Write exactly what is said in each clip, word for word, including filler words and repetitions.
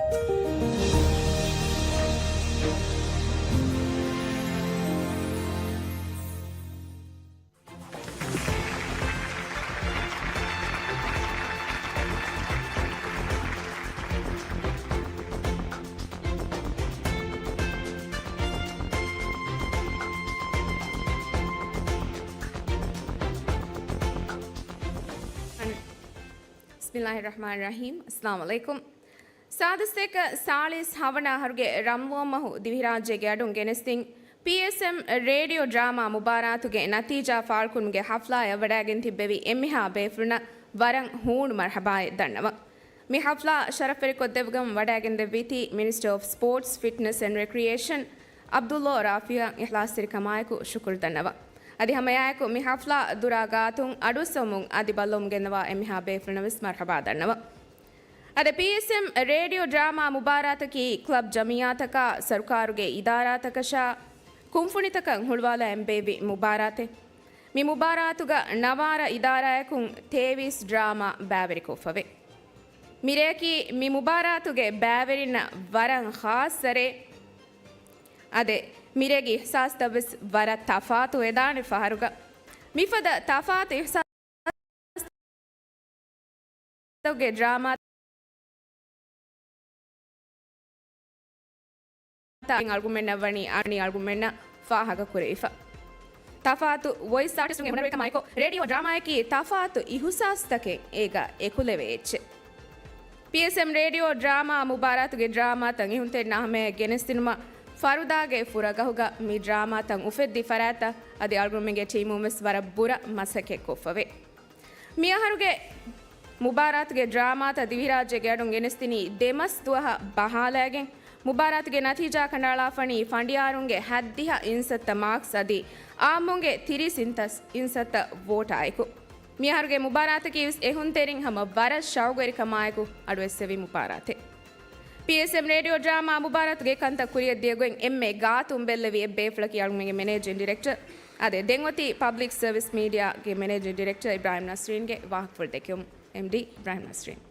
بسم الله الرحمن الرحيم. السلام عليكم. ސާދަސްތޭކަ ސާޅީސް ހަވަނަ އަހަރުގެ ރަމަޟާން މަހު ދިވެހިރާއްޖޭގެ އަޑުން ގެނެސްދިން ޕީއެސްއެމް ރޭޑިއޯ ޑްރާމާ މުބާރާތުގެ ނަތީޖާ ފާޅުކުރުމުގެ ހަފްލާއަށް ވަޑައިގެން ތިއްބެވި އެންމެހާ ބޭފުޅުންނަށް ވަރަށް ހޫނު މަރްޙަބާއެއް ދަންނަވަން. މި ހަފްލާ ޝަރަފްވެރިކޮށްދެއްވުގަން ވަޑައިގެންދެއްވީތީ މިނިސްޓަރ އޮފް ސްޕޯޓްސް، ފިޓްނަސް އެންޑް ރެކްރިއޭޝަން އަބްދުﷲ ރާފިޢަށް އިޚްލާޞްތެރިކަމާއެކު ޝުކުރު ދަންނަވަން. އަދި ހަމައެއާއެކު މި ހަފްލާ ދުރާ ގާތުން އަޑުއައްސަވަމުން އަދި ބައްލަވަމުން ގެންނަވާ އެންމެހާ ބޭފުޅުންނަށް ވެސް މަރްޙަބާ ދަންނަވަން. އަދި ޕީއެސްއެމް ރޭޑިއޯ ޑްރާމާ މުބާރާތަކީ ކްލަބް ޖަމިއްޔާތަކާ ސަރުކާރުގެ އިދާރާތަކަށާ ކުންފުނިތަކަށް ހުޅުވާލާ އެނބޭވި މުބާރާތެއް. މި މުބާރާތުގަ ނަވާރަ އިދާރާއަކުން ތޭވީސް ޑްރާމާ ބައިވެރިކޮށްފަވޭ. މިރެއަކީ މި މުބާރާތުގެ ބައިވެރިންނަށް ވަރަށް ޚާއްޞަ ރެއެއް. އަދި މިރޭގެ އިޙްސާސްތައް ވެސް ވަރަށް ތަފާތު ވެދާނެ ފަހަރުގަ. މިފަދަ ތަފާތު އިޙްސާސް ގެ ޑްރާމާ އަޅުގަނޑުމެންނަށް ވަނީ އަނި އަޅުގަނޑުމެންނަށް ފާހަގަ ކުރެވިފަ. ތަފާތު ވޮއިސް އާޓިސްޓުންގެ ހުނަރުވެރިކަމާއެކު، ރޭޑިއޯ ޑްރާމާއަކީ ތަފާތު އިހުސާސްތަކެއް އޭގަ އެކުލެވޭ އެއްޗެއް. ޕީއެސްއެމް ރޭޑިއޯ ޑްރާމާ މުބާރާތުގެ ޑްރާމާތައް އިހުންތެރިންނާ ހަމަޔަށް ގެނެސްދިނުމަށް ފަރުދާގެ ފުރަގަހުގަ މި ޑްރާމާތައް އުފެއްދި ފަރާތްތައް އަދި އަޅުގަނޑުމެންގެ ޓީމުން ވެސް ވަރަށް ބުރަ މަސައްކަތް ކޮށްފަވޭ. މިއަހަރުގެ މުބާރާތުގެ ޑްރާމާތައް ދިވެހިރާއްޖޭގެ އަޑުން ގެނެސްދިނީ ދެ މަސް ދުވަހަށް ބަހާލައިގެން، މުބާރާތުގެ ނަތީޖާ ކަނޑައަޅާފަނީ ފަނޑިޔާރުންގެ ހައްދިހަ އިންސައްތަ މާކްސް އަދި އާއްމުންގެ ތިރީސް އިންސައްތަ ވޯޓާއެކު. މިއަހަރުގެ މުބާރާތަކީ ވެސް އެހުންތެރިން ހަމަ ވަރަށް ޝައުގުވެރިކަމާއެކު އަޑުއެއްސެވި މުބާރާތެއް. ޕީއެސްއެމް ރޭޑިއޯ ޑްރާމާ މުބާރާތުގެ ކަންތައް ކުރިއަށް ދިޔަގޮތް އެންމެ ގާތުން ބެއްލެވި އެއްބޭފުޅަކީ އަޅުގަނޑުގެ މެނޭޖިން ޑިރެކްޓަރ. އާދެ، ދެން އޮތީ ޕަބްލިކް ސަރވިސް މީޑިއާގެ މެނޭޖިން ޑިރެކްޓަރ އިބްރާހިމް ނަސްރީންގެ ވާހަކަފުޅު ދެކެވުމަށް. އެމްޑީ އިބްރާހިމް ނަސްރީން.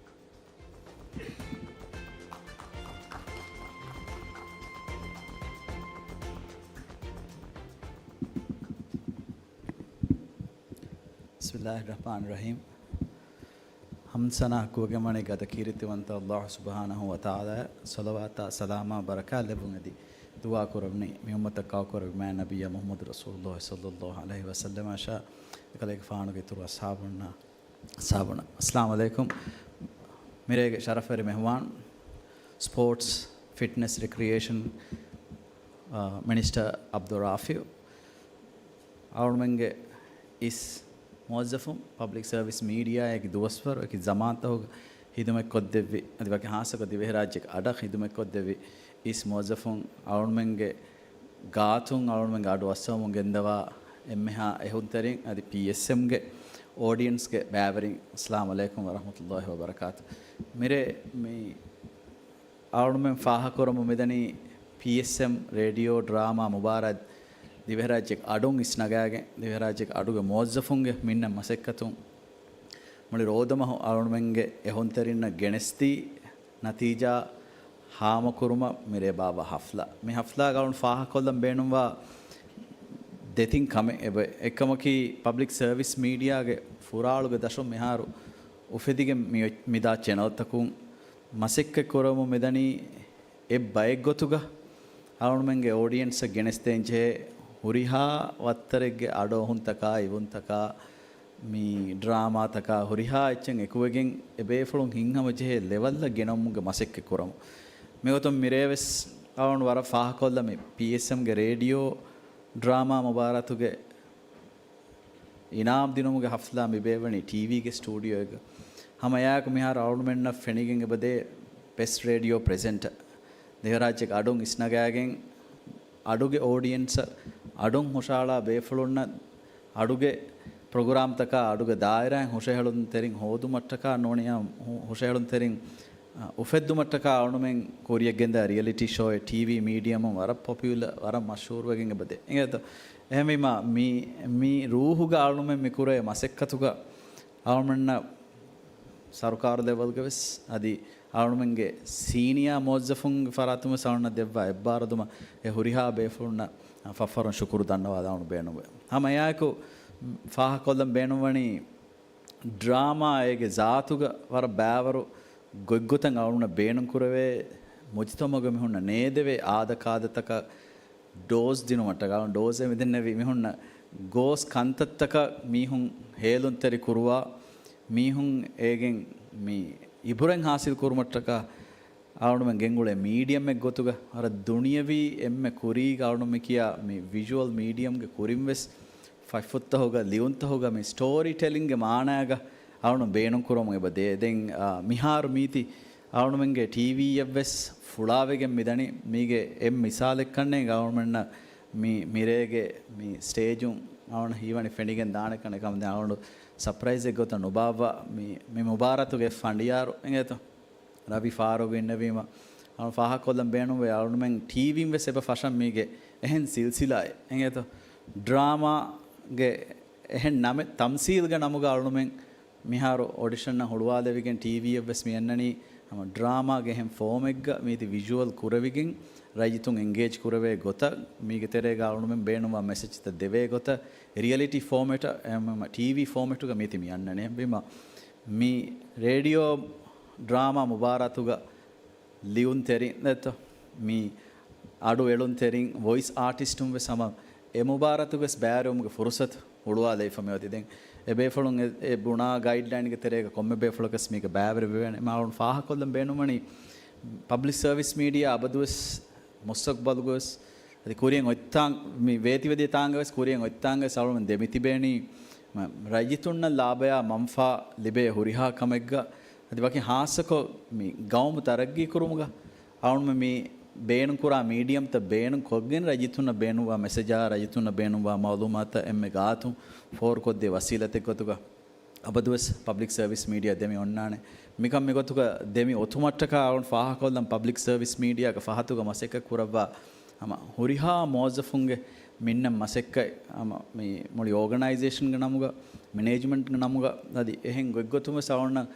بسم الله الرحمن الرحيم. ޙަމްދު ސަނާ ޙައްޤުވެގެންވަނީ ގަދަ ކީރިތިވަންތަ ﷲ ސުބްޙާނަހޫ ވަތަޢާލާއަށް. ޞަލަވާތާ ސަލާމާ ބަރަކާތް ލެއްވުން އެދި ދުޢާ ކުރަމުނީ، މި އުއްމަތަށް ކައުކުރެއްވި މާތް ނަބިއްޔާ މުޙައްމަދު ރަސޫލުﷲ ޞައްލަﷲ ޢަލައިހި ވަސައްލަމަށާ، އެކަލޭގެފާނުގެ އިތުރު އަޞްޙާބުންނާ، އަޞްޙާބުންނާ. އައްސަލާމު ޢަލައިކުމް. މިރޭގެ ޝަރަފްވެރި މެހުމާން، ސްޕޯޓްސް، ފިޓްނަސް، ރެކްރިއޭޝަން، އާ، މިނިސްޓަރ އަބްދުއް ރާފިޢު. އަޅުގަނޑުމެންގެ އިސް މުވައްޒަފުން، ޕަބްލިކް ސަރވިސް މީޑިއާއެކި ދުވަސްވަރު އެކި ޒަމާންތަކުގަ ހިދުމަތްކޮށްދެއްވި، އަދި ވަކި ހާއްސަކޮށް ދިވެހިރާއްޖެ އަޑަށް ހިދުމަތްކޮށްދެއްވި އިސް މުވައްޒަފުން، އަޅުގަނޑުމެންގެ ގާތުން އަޅުގަނޑުމެންގެ އަޑު އައްސަވަމުން ގެންދަވާ އެންމެހާ އެހުންތެރިން އަދި ޕީއެސްއެމްގެ އޯޑިއެންސްގެ ބައިވެރިން، އައްސަލާމު ޢަލައިކުމް ވަރަޙްމަތުﷲ ވަބަރަކާތު. މިރޭ މި އަޅުގަނޑުމެން ފާހަގަކުރަމުން މިދަނީ ޕީއެސްއެމް ރޭޑިއޯ ޑްރާމާ މުބާރާތް ދިވެހިރާއްޖެ އަޑުން އިސްނަގާގެން، ދިވެހިރާއްޖެ އަޑުގެ މުވައްޒަފުންގެ މިންނަ މަސައްކަތުން މުޅި ރޯދަމަހު އަޅުގަނޑުމެންގެ އެހުންތެރިންނަށް ގެނެސްދީ ނަތީޖާ ހާމަކުރުމަށް މިރޭ ބާއްވާ ހަފްލާ. މި ހަފްލާގަ އަޅުގަނޑު ފާހަގަކޮށްލަން ބޭނުންވާ ދެތިން ކަމެއް އެބަ، އެއްކަމަކީ ޕަބްލިކް ސަރވިސް މީޑިއާގެ ފުރާޅުގެ ދަށުން މިހާރު އުފެދިގެން މި އޮތް، މިދާ ޗެނަލްތަކުން މަސައްކަތް ކުރަމުން މިދަނީ އެއް ބައެއްގޮތުގަ އަޅުގަނޑުމެންގެ އޯޑިއެންސަށް ގެނެސްދޭން ޖެހޭ ހުރިހާ ވައްތަރެއްގެ އަޑުއަހުންތަކާ، އިވުންތަކާ، މި ޑްރާމާތަކާ ހުރިހާ އެއްޗެއް އެކުވެގެން އެބޭފުޅުން ހިތްހަމަޖެހޭ ލެވަލްއަށް ގެނައުމުގެ މަސައްކަތް ކުރަމު. މިގޮތުން މިރޭވެސް އަޅުގަނޑު ވަރަށް ފާހަގަކޮށްލަމި ޕީއެސްއެމްގެ ރޭޑިއޯ ޑްރާމާ މުބާރާތުގެ އިނާމް ދިނުމުގެ ހަފްލާ މިބޭއްވަނީ ޓީވީގެ ސްޓޫޑިއޯއެއްގަ. ހަމައެއާއެކު މިހާރު އަޅުގަނޑުމެންނަށް ފެނިގެން އެބަދޭ ބެސްޓް ރޭޑިއޯ ޕްރެޒެންޓަ. ދިވެހިރާއްޖޭގެ އަޑުން އިސްނަގާގެން އަޑުގެ އޯޑިއެންސަށް އަޑުން ހުށަހަޅާ ބޭފުޅުންނަށް އަޑުގެ ޕްރޮގްރާމްތަކާ އަޑުގެ ދާއިރާއިން ހުށަހެޅުންތެރިން ހޯދުމަށްޓަކާ ނޫނިޔާ ހު-، ހުށަހެޅުންތެރިން، އަ، އުފެއްދުމަށްޓަކާ އަޅުމެން ކުރިޔަށްގެންދާ ރިއަލިޓީ ޝޯއެއް ޓީވީ މީޑިއަމުން ވަރަށް ޕޮޕިއުލަ، ވަރަށް މަޝްހޫރުވެގެން އެބަދޭ. އެނގޭތޯ؟ އެހެންވީމާ މި، މި ރޫހުގަ އަޅުމެން މި ކުރޭ މަސައްކަތުގަ އަޅުމެންނަށް ސަރުކާރު ލެވެލްގަވެސް އަދި އަޅުމެންގެ ސީނިއާ މުވައްޒަފުންގެ ފަރާތުން ވެސް އަޅުންނަށް ދެއްވާ އެއްބާރުލުމަށް އެ ހުރިހާ ބޭފުޅުންނަށް ފަށްފަށުން ޝުކުރު ދަންނަވާލާން ބޭނުންވޭ. ހަމަ އެއާއެކު ފާހަގަކޮށްލަން ބޭނުންވަނީ، ޑްރާމާ އޭގެ ޒާތުގަ ވަރަށް ބައިވަރު ގޮތްގޮތަށް އަޅުންނަށް ބޭނުންކުރެވޭ، މުޖުތަމަޢުގަ މިހުންނަ ނޭދެވޭ އާދަކާދަތަކަށް ޑޯޒް ދިނުމަށްޓަކާ، ޑޯޒެއް މިދެންނެވި މިހުންނަ ގޯސް ކަންތައްތަކަށް މީހުން ހޭލުންތެރި ކުރުވާ، މީހުން އޭގެން މި އިބުރަތް ހާސިލް ކުރުމަށްޓަކާ، އަޅުމެން ގެންގުޅޭ މީޑިއަމެއް ގޮތުގަ، ވަރަށް ދުނިޔަވީ އެންމެ ކުރީގަ އަޅުމެން ކިޔާ މި ވިޝުއަލް މީޑިއަމްގެ ކުރިން ވެސް ފަތްފުށްތަހުގަ، ލިޔުންތަހުގަ މި ސްޓޯރީ ޓެލިންގގެ މާނައިގަ އަޅުން ބޭނުން ކުރަމުން އެބަ ދޭ. ދެން، އާ، މިހާރު މީތި އަޅުމެންގެ ޓީވީއަށް ވެސް ފުޅާވެގެން މިދަނީ. މީގެ އެއް މިސާލެއް ކަންނޭ އަޅުމެންނަށް މި މިރޭގެ މި ސްޓޭޖުން އަޅުން ހީވަނީ ފެނިގެން ދާނެ ކަންނޭ. ކަމަށް ދެން އަޅުން ސަޕްރައިޒެއް ގޮތަށް ނުބާއްވާ މި، މި މުބާރާތުގެ ފަނޑިޔާރު އިނގޭތޯ. ރަވި ފާރޫގު އިންނެވީމަ، އަޅުން ފާހަގަކޮށްލަން ބޭނުންވޭ، އަޅުމެން ޓީވީން ވެސް އެބަ ފަށަން މީގެ އެހެން ސިލްސިލާއެއް އެނގޭތޯ. ޑްރާމާގެ އެހެން ނަމެއް، ތަމްސީލްގެ ނަމުގަ އަޅުމެން މިހާރު އޮޑިޝަންއަށް ހުޅުވާލެވިގެން ޓީވީއަށް ވެސް މި އަންނަނީ. ހަމަ ޑްރާމާގެ އެހެން ފޯމެއްގަ މީތި ވިޝުއަލް ކުރެވިގެން ރައްޔިތުން އެންގޭޖް ކުރެވޭ ގޮތަށް، މީގެ ތެރޭގަ އަޅުމެން ބޭނުންވާ މެސެޖްތައް ދެވޭ ގޮތަށް، ރިއަލިޓީ ފޯމެޓަށް، އެ، ޓީވީ ފޯމެޓުގަ މީތި މި އަންނަނީ. އެހެންވީމަ، މި ރޭޑިއޯ ޑްރާމާ މުބާރާތުގަ ލިޔުންތެރިން ނެތްތޯ؟ މި އަޑު އެޅުންތެރިން، ވޮއިސް އާޓިސްޓުން ވެސް ހަމަ އެ މުބާރާތުގަ ވެސް ބައިވެރިވުމުގެ ފުރުސަތު ހުޅުވާލައިފަ މިއޮތީ. ދެން އެ ބޭފުޅުން އެ، އެ ބުނާ ގައިޑްލައިންގެ ތެރޭގަ ކޮންމެ ބޭފުޅަކަސް މީގަ ބައިވެރިވެވޭނެ. މާ އަޅުން ފާހަގަކޮށްލަން ބޭނުންވަނީ ޕަބްލިކް ސަރވިސް މީޑިއާ އަބަދުވެސް މުއްސަގުބަލުގަވެސް އަދި ކުރިއަށް އޮތްތާން، މި ވޭތިވެދިޔަ ތާނގަވެސް ކުރިއަށް އޮތްތާނގަވެސް އަޅުމެން ދެމިތިބޭނީ، މަ-، ރައްޔިތުންނަށް ލާބަޔާ މަންފާ ލިބޭ ހުރިހާ ކަމެއްގަ، އަދި ވަކި ހާއްސަކޮށް މި ގައުމު ތަރައްގީ ކުރުމުގަ އަޅުމެން މި ބޭނުންކުރާ މީޑިއަމްތައް ބޭނުން ކޮށްގެން ރައްޔިތުންނަށް ބޭނުންވާ މެސެޖާ، ރައްޔިތުންނަށް ބޭނުންވާ މައުލޫމާތަށް އެންމެ ގާތުން ފޯރުކޮށްދޭ ވަސީލަތެއް ގޮތުގަ އަބަދުވެސް ޕަބްލިކް ސަރވިސް މީޑިއާ ދެމި އޮންނާނެ. މިކަން މިގޮތުގަ ދެމި އޮތުމަށްޓަކާ އަޅުން ފާހަގަކޮށްލަން ޕަބްލިކް ސަރވިސް މީޑިއާގެ ފަހަތުގަ މަސައްކަތް ކުރައްވާ ހަމަ ހުރިހާ މުވައްޒަފުންގެ މިންނަ މަސައްކަތް ހަމަ މި މުޅި އޯގަނައިޒޭޝަންގެ ނަމުގަ، މެނޭޖްމަންޓްގެ ނަމުގަ، އަދި އެހެން ގޮތްގޮތުން ވެސް އަޅުންނަށް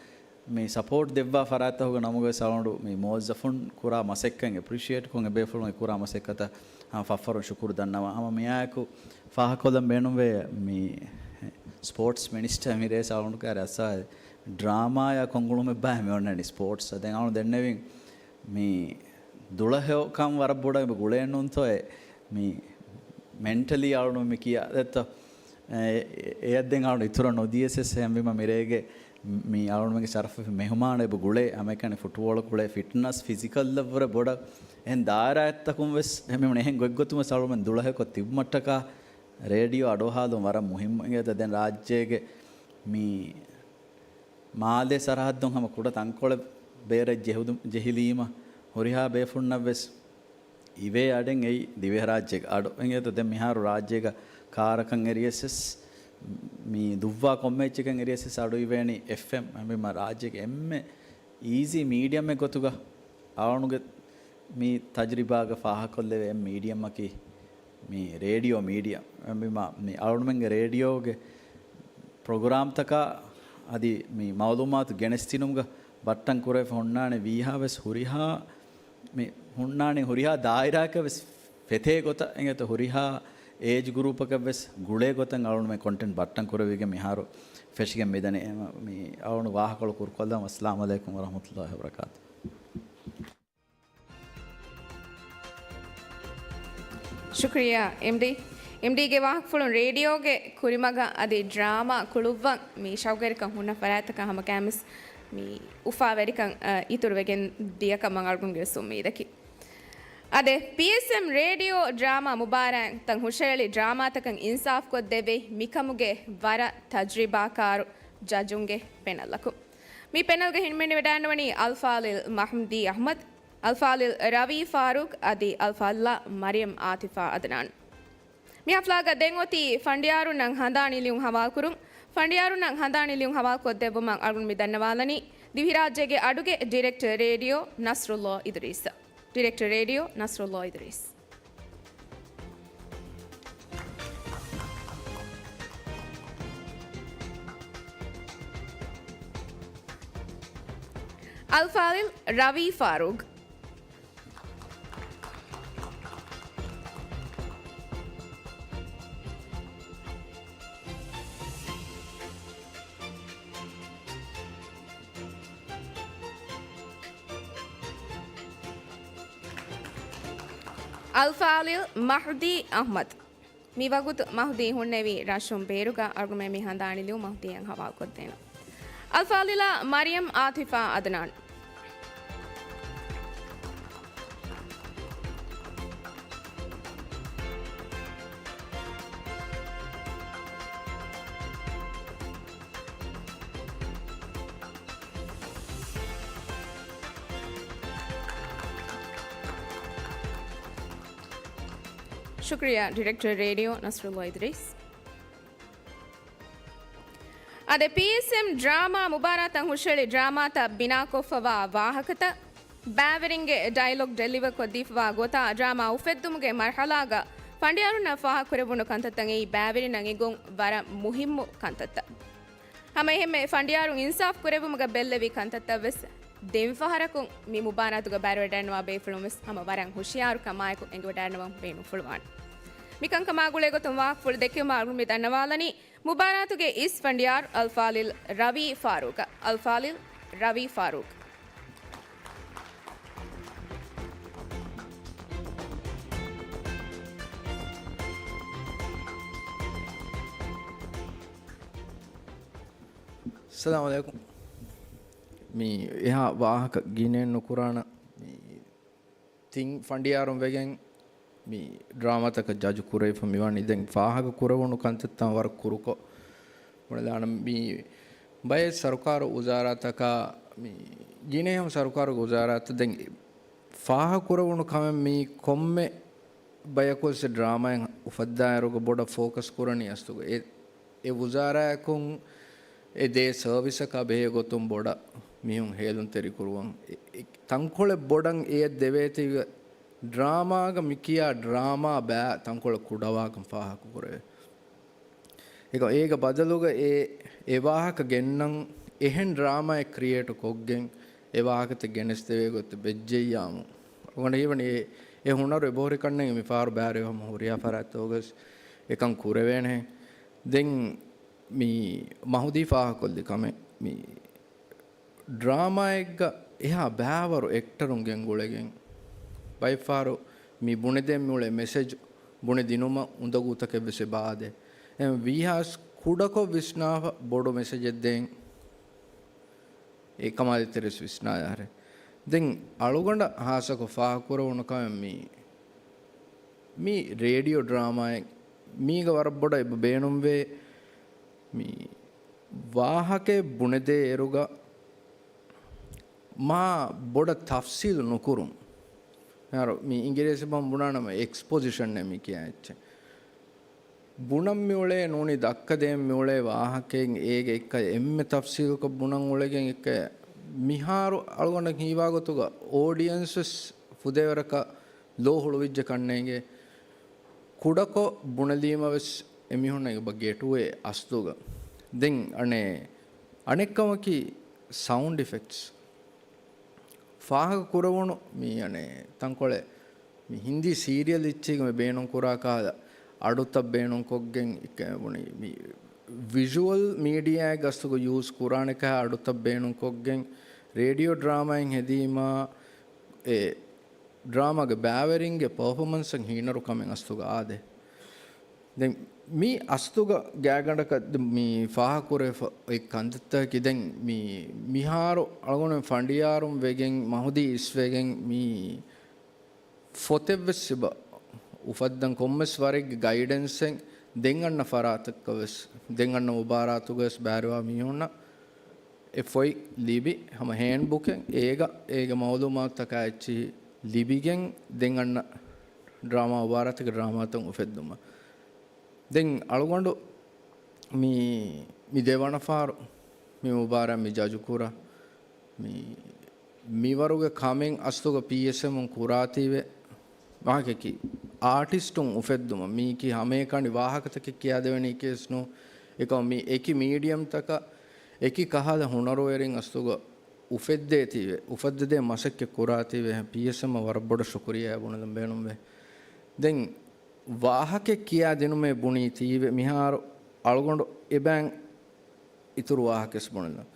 މި ސަޕޯޓް ދެއްވާ ފަރާތްތަކުގެ ނަމުގަވެސް އަޅުގަނޑު މި މުވައްޒަފުން ކުރާ މަސައްކަތް އެޕްރިޝިއޭޓްކޮށް އެބޭފުޅުން އެ ކުރާ މަސައްކަތަށް ހަމަ ފަށްފަށުން ޝުކުރު ދަންނަވާ. ހަމަ މިއާއެކު ފާހަގަކޮށްލަން ބޭނުންވޭ މި ސްޕޯޓްސް މިނިސްޓަރ އެމިރޭސް އަޅުގަނޑު ކާރި އަސާ ޑްރާމާޔާ ކޮން ގުޅުމެއްބާ މި އޮންނަނީ ސްޕޯޓްސް. ދެން އަޅުން ދެންނެވިން މި ދުޅަހެޔޮކަން ވަރަށް ބޮޑަށް އެބަ ގުޅޭނޫންތޯއޭ މި މެންޓަލީ އަޅުނު މި ކިޔާ ދެއްތޯ؟ އެ، އެއަށް ދެން އަޅުނު އިތުރަށް ނުދިޔަސް އެހެންވީމަ މިރޭގެ މި އަޅުނުމެގެ ޝަރަފު މެހުމާނު އެބަ ގުޅޭ ހަމައެކަނި ފުޓުބޯޅަ ކުޅޭ ފިޓްނަސް ފިޒިކަލްއަށްވުރެ ބޮޑަށް އެހެން ދާއިރާތަކުން ވެސް އެހެން އެހެން ގޮތްގޮތުން ވެސް އަޅުމެން ދުޅަހެޔޮކޮށް ތިބުމަށްޓަކާ ރޭޑިއޯ އަޑުއަހާލުން ވަރަށް މުހިއްމު އިނގޭތަ؟ ދެން ރާއްޖޭގެ މި މާލޭ ސަރަހައްދުން ހަމަ ކުޑަ ތަންކޮޅެއް ބޭރަށް ޖެހުދު-، ޖެހިލީމަ ހުރިހާ ބޭފުޅުންނަށް ވެސް އިވޭ އަޑެއް އެއީ ދިވެހިރާއްޖޭގެ އަޑު އިނގޭތޯ؟ ދެން މިހާރު ރާއްޖޭގަ ކާރަކަށް އެރިޔަސް ވެސް މި ދުއްވާ ކޮންމެ އެއްޗެކަށް އެރިޔަސް ވެސް އަޑު އިވޭނީ އެފްއެމް. އެހެންވީމަ ރާއްޖޭގެ އެންމެ އީޒީ މީޑިއަމެއް ގޮތުގަ އަޅުނުގެ މި ތަޖުރިބާގަ ފާހަގަކޮށްލެވޭ އެއް މީޑިއަމަކީ މި ރޭޑިއޯ މީޑިއަ. އެހެންވީމަ މި އަޅުނުމެންގެ ރޭޑިއޯގެ ޕްރޮގްރާމްތަކާ އަދި މި މައުލޫމާތު ގެނެސްދިނުމުގަ ބައްޓަން ކުރެވިފަ ހުންނާނެ ވީހާވެސް ހުރިހާ މި ހުންނާނެ ހުރިހާ ދާއިރާއަކަށް ވެސް ފެތޭ ގޮތަށް އިނގޭތޯ؟ ހުރިހާ އޭޖް ގްރޫޕަކަށް ވެސް ގުޅޭ ގޮތަށް އަޅުން މި ކޮންޓެންޓް ބައްޓަން ކުރެވިގެން މިހާރު ފެށިގެން މިދަނީ. އެ، މި އަޅުން ވާހަކަކޮޅު ކުރުކޮށްލަން. އައްސަލާމު ޢަލައިކުމް ވަރަޙްމަތުﷲ ވަބަރަކާތުހު. ޝުކުރިއްޔާ، އެމްޑީ. އެމްޑީގެ ވާހަކަފުޅުން ރޭޑިއޯގެ ކުރިމަގަށް އަދި ޑްރާމާ ކުޅުއްވަން މި ޝައުގުވެރިކަން ހުންނަ ފަރާތްތަކަށް ހަމަ ކައިމެސް މި އުފާވެރިކަން، އަ، އިތުރުވެގެން ދިޔަކަމަށް އަޅުގަނޑުގެ ވެސް އުއްމީދަކީ. އާދެ، ޕީއެސްއެމް ރޭޑިއޯ ޑްރާމާ މުބާރާތްތައް ހުށައެޅި ޑްރާމާތަކަށް އިންސާފްކޮށްދެއްވީ މިކަމުގެ ވަރަށް ތަޖްރިބާކާރު ޖަޖުންގެ ޕެނަލްއަކު. މި ޕެނަލްގަ ހިންމެނިވެޑާންވަނީ އަލްފާޟިލް މަޙްމޫދީ އަޙްމަދު، އަލްފާޟިލް ރަވީ ފާރޫޤް އަދި އަލްފާޟިލާ މަރިޔަމް އާތިފާ އަދްނާން. މި ޙަފްލާގަ ދެން އޮތީ ފަނޑިޔާރުންނަށް ހަނދާނީ ލިޔުން ހަވާލުކުރުން. ފަނޑިޔާރުންނަށް ހަނދާނީ ލިޔުން ހަވާލުކޮށްދެއްވުމަށް އަޅުގަނޑު މި ދަންނަވާލަނީ ދިވެހިރާއްޖޭގެ އަޑުގެ ޑިރެކްޓަރ ރޭޑިއޯ ނަޞްރުﷲ އިދްރީސް. ޑިރެކްޓަރ ރޭޑިއޯ ނަޞްރުﷲ އިދްރީސް. އަލްފާޟިލް ރަވީ ފާރޫޤް. އަލްފާޟިލް މަހްދީ އަޙްމަދު. މި ވަގުތު މަހްދީ ހުންނެވި ރަށުން ބޭރުގަ. އަޅުގަނޑުމެން މި ހަނދާނީ ލިޔުން މަހްދީއަށް ހަވާލުކޮށްދޭނަން. އަލްފާޟިލާ މަރިޔަމް އާތިފާ އަދްނާން. ޝުކުރިއްޔާ ޑިރެކްޓަރ ރޭޑިއޯ ނަޞްރުﷲ އިދްރީސް. އާދެ، ޕީއެސްއެމް ޑްރާމާ މުބާރާތަށް ހުށަހެޅި ޑްރާމާތައް ބިނާކޮށްފަވާ ވާހަކަތައް، ބައިވެރިންގެ ޑައިލޮގް ޑެލިވަރ ކޮށްދީފަވާ ގޮތާ ޑްރާމާ އުފެއްދުމުގެ މަރްޙަލާގަ ފަނޑިޔާރުންނަށް ފާހަގަކުރެވުނު ކަންތައްތައް އެއީ ބައިވެރިންނަށް އެނގުން ވަރަށް މުހިއްމު ކަންތައްތައް. ހަމަ އެހެންމެ ފަނޑިޔާރުން އިންސާފް ކުރެއްވުމުގަ ބެއްލެވި ކަންތައްތައް ވެސް ދެން ފަހަރަކުން މި މުބާރާތުގަ ބައިވެރިވެވަޑައިގަންނަވާ ބޭފުޅުން ވެސް ހަމަ ވަރަށް ހުޝިޔާރުކަމާއެކު އެނގިވަޑައިގަންނަވަން ބޭނުންފުޅުވާނެ. މިކަންކަމާ ގުޅޭގޮތުން ވާހަކަފުޅު ދެއްކެވުމަށް އަޅުގަނޑު މި ދަންނަވާލަނީ، މުބާރާތުގެ އިސް ފަނޑިޔާރު އަލްފާޟިލް ރަވީ ފާރޫޤަށް. އަލްފާޟިލް ރަވީ ފާރޫޤް. އައްސަލާމު ޢަލައިކުމް. މި އެހާ ވާހަކަ ގިނައެއް ނުކުރާނަން. މި ތިން ފަނޑިޔާރުން ވެގެން މި ޑްރާމާތަކަށް ޖަޖު ކުރެވިފަ މިވަނީ. ދެން ފާހަގަ ކުރެވުނު ކަންތައްތައް ވަރަށް ކުރުކޮށް ބުނެލާނަން. މި ބައެއް ސަރުކާރު ވުޒާރާތަކާ، މި ގިނަ އެހެން ސަރުކާރުގެ ވުޒާރާތައް ދެން ފާހަގަ ކުރެވުނު ކަމެއް މީ ކޮންމެ ބަޔަކުވެސް ޑްރާމާއެއް އުފައްދާއިރުގަ ބޮޑަށް ފޯކަސް ކުރަނީ އަސްލުގަ އެ، އެ ވުޒާރާއަކުން އެ ދޭ ސަރވިސަކާ ބެހޭ ގޮތުން ބޮޑަށް މީހުން ހޭލުންތެރިކުރުވަން. އެ، އެ، ތަންކޮޅެއް ބޮޑަށް އެޔަށް ދެވޭތީ ޑްރާމާގަ މިކިޔާ ޑްރާމާ ބައި ތަންކޮޅެއް ކުޑަވާކަން ފާހަގަކުރެވޭ. އެކަ، އޭގެ ބަދަލުގަ އެ، އެ ވާހަކަ ގެންނަން އެހެން ޑްރާމާއެއް ކްރިއޭޓު ކޮށްގެން އެ ވާހަކަތައް ގެނެސްދެވޭ ގޮތެއް ވެއްޖެއްޔާމު. އަޅުގަނޑަށް ހީވަނީ އެ، އެ ހުނަރު އެބަހުރި ކަންނޭނގެ މިފަހަރު ބައިވެރިވެ ހަމަ ހުރިހާ ފަރާތްތަކުގަސް އެކަން ކުރެވޭނެހެން. ދެން މި މަހުދީ ފާހަގަކޮށްލި ކަމެއް މި ޑްރާމާއެއްގަ އެހާ ބައިވަރު އެކްޓަރުން ގެންގުޅެގެން ބައެއްފަހަރު މި ބުނެދޭން މިއުޅޭ މެސެޖް ބުނެދިނުމަށް އުނދަގޫތަކެއްވެސް އެބަ އާދޭ. އެހެން ވީހާވެސް ކުޑަކޮށް ވިސްނާފަ ބޮޑު މެސެޖެއް ދޭން އެ ކަމާލި ތެރެސް ވިސްނާޔާރެ. ދެން އަޅުގަނޑަށް ހާއްސަކޮށް ފާހަގަކުރެވުނު ކަމެއް މީ، މީ ރޭޑިއޯ ޑްރާމާއެއް މީގަ ވަރަށް ބޮޑަށް އެބަ ބޭނުންވޭ މި ވާހަކައެއް ބުނެދޭ އިރުގަ މާ ބޮޑަށް ތަފްސީލު ނުކުރުން. މިހާރު މި އިނގިރޭސި ބަހުން ބުނާނަމަ އެކްސްޕޮޒިޝަންއޭ މި ކިޔާ އެއްޗެއް. ބުނަން މިއުޅޭ ނޫނީ ދައްކަދޭން މިއުޅޭ ވާހަކައެއް އޭގެ އެއްކަ އެންމެ ތަފްސީލުކޮށް ބުނަން އުޅެގެން އެއްކަ މިހާރު އަޅުގަނޑަށް ހީވާ ގޮތުގަ އޯޑިއެންސް ވެސް ފުދޭވަރަކަށް ލޯ ހުޅުވިއްޖެ ކަންނޭނގެ. ކުޑަކޮށް ބުނެލީމަ ވެސް އެމީހުންނަށް އެބަ ގެޓުވޭ އަސްލުގަ. ދެން އަނެއް، އަނެއްކަމަކީ ސައުންޑް އިފެކްޓްސް. ފާހަގަ ކުރެވުނު މި އަނެއް ތަންކޮޅެއް މި ހިންދީ ސީރިއަލް އެއްޗެއްގަ މި ބޭނުން ކުރާ ކަހަލަ އަޑުތައް ބޭނުން ކޮށްގެން އެކަ ބުނި މި ވިޝުއަލް މީޑިއާއެއް ގަސްތުގަ ޔޫސް ކުރާނެ ކަހަލަ އަޑުތައް ބޭނުން ކޮށްގެން ރޭޑިއޯ ޑްރާމާއެއް ހެދީމާ އެ ޑްރާމާގެ ބައިވެރިންގެ ޕަރފޯމަންސަށް ހީނަރު ކަމެއް އަސްލުގަ އާދޭ. ދެން މި އަސްލުގަ ގާތްގަނޑަކަށް މި ފާހަގަކުރެވިފަ އޮތް ކަންތައްތަކަކީ ދެން މި މިހާރު އަޅުގަނޑު ފަނޑިޔާރުން ވެގެން މަހުދީ އިސްވެގެން މި ފޮތެއްވެސް އެބަ އުފައްދަން ކޮންމެސް ވަރެއްގެ ގައިޑެންސެއް ދެން އަންނަ ފަރާތަކަށް ވެސް، ދެން އަންނަ މުބާރާތުގަ ވެސް ބައިވެރިވާ މީހުންނަށް އެ ފޮތް ލިބި، ހަމަ ހޭންޑްބުކެއް އޭގަ، އޭގެ މައުލޫމާތުތަކާ އެއްޗިހި ލިބިގެން ދެން އަންނަ ޑްރާމާ މުބާރާތަކެއް ޑްރާމާތައް އުފެއްދުމަށް. ދެން އަޅުގަނޑު މި، މި ދެވަނަ ފަހަރު މި މުބާރާތް މި ޖަޖު ކުރާ މި، މިވަރުގެ ކަމެއް އަސްލުގަ ޕީއެސްއެމުން ކުރާތީވެ ވާހަކައަކީ އާޓިސްޓުން އުފެއްދުމަށް. މީކީ ހަމައެކަނި ވާހަކަތަކެއް ކިޔާދެވެނީ ކޭސް ނޫން. އެކަމަ މި އެކި މީޑިއަމްތަކަށް އެކި ކަހަލަ ހުނަރުވެރިން އަސްލުގަ އުފެއްދޭތީވެ، އުފައްދަދޭ މަސައްކަތް ކުރާތީވެ، ޕީއެސްއެމްއަށް ވަރަށް ބޮޑަށް ޝުކުރިއްޔާ ބުނެލަން ބޭނުންވޭ. ދެން ވާހަކަ ކިޔާ ދިނުމޭ ބުނީތީވެ، މިހާރު އަޅުގަނޑު އެބައިން އިތުރު ވާހަކަސް ބުނެލަން.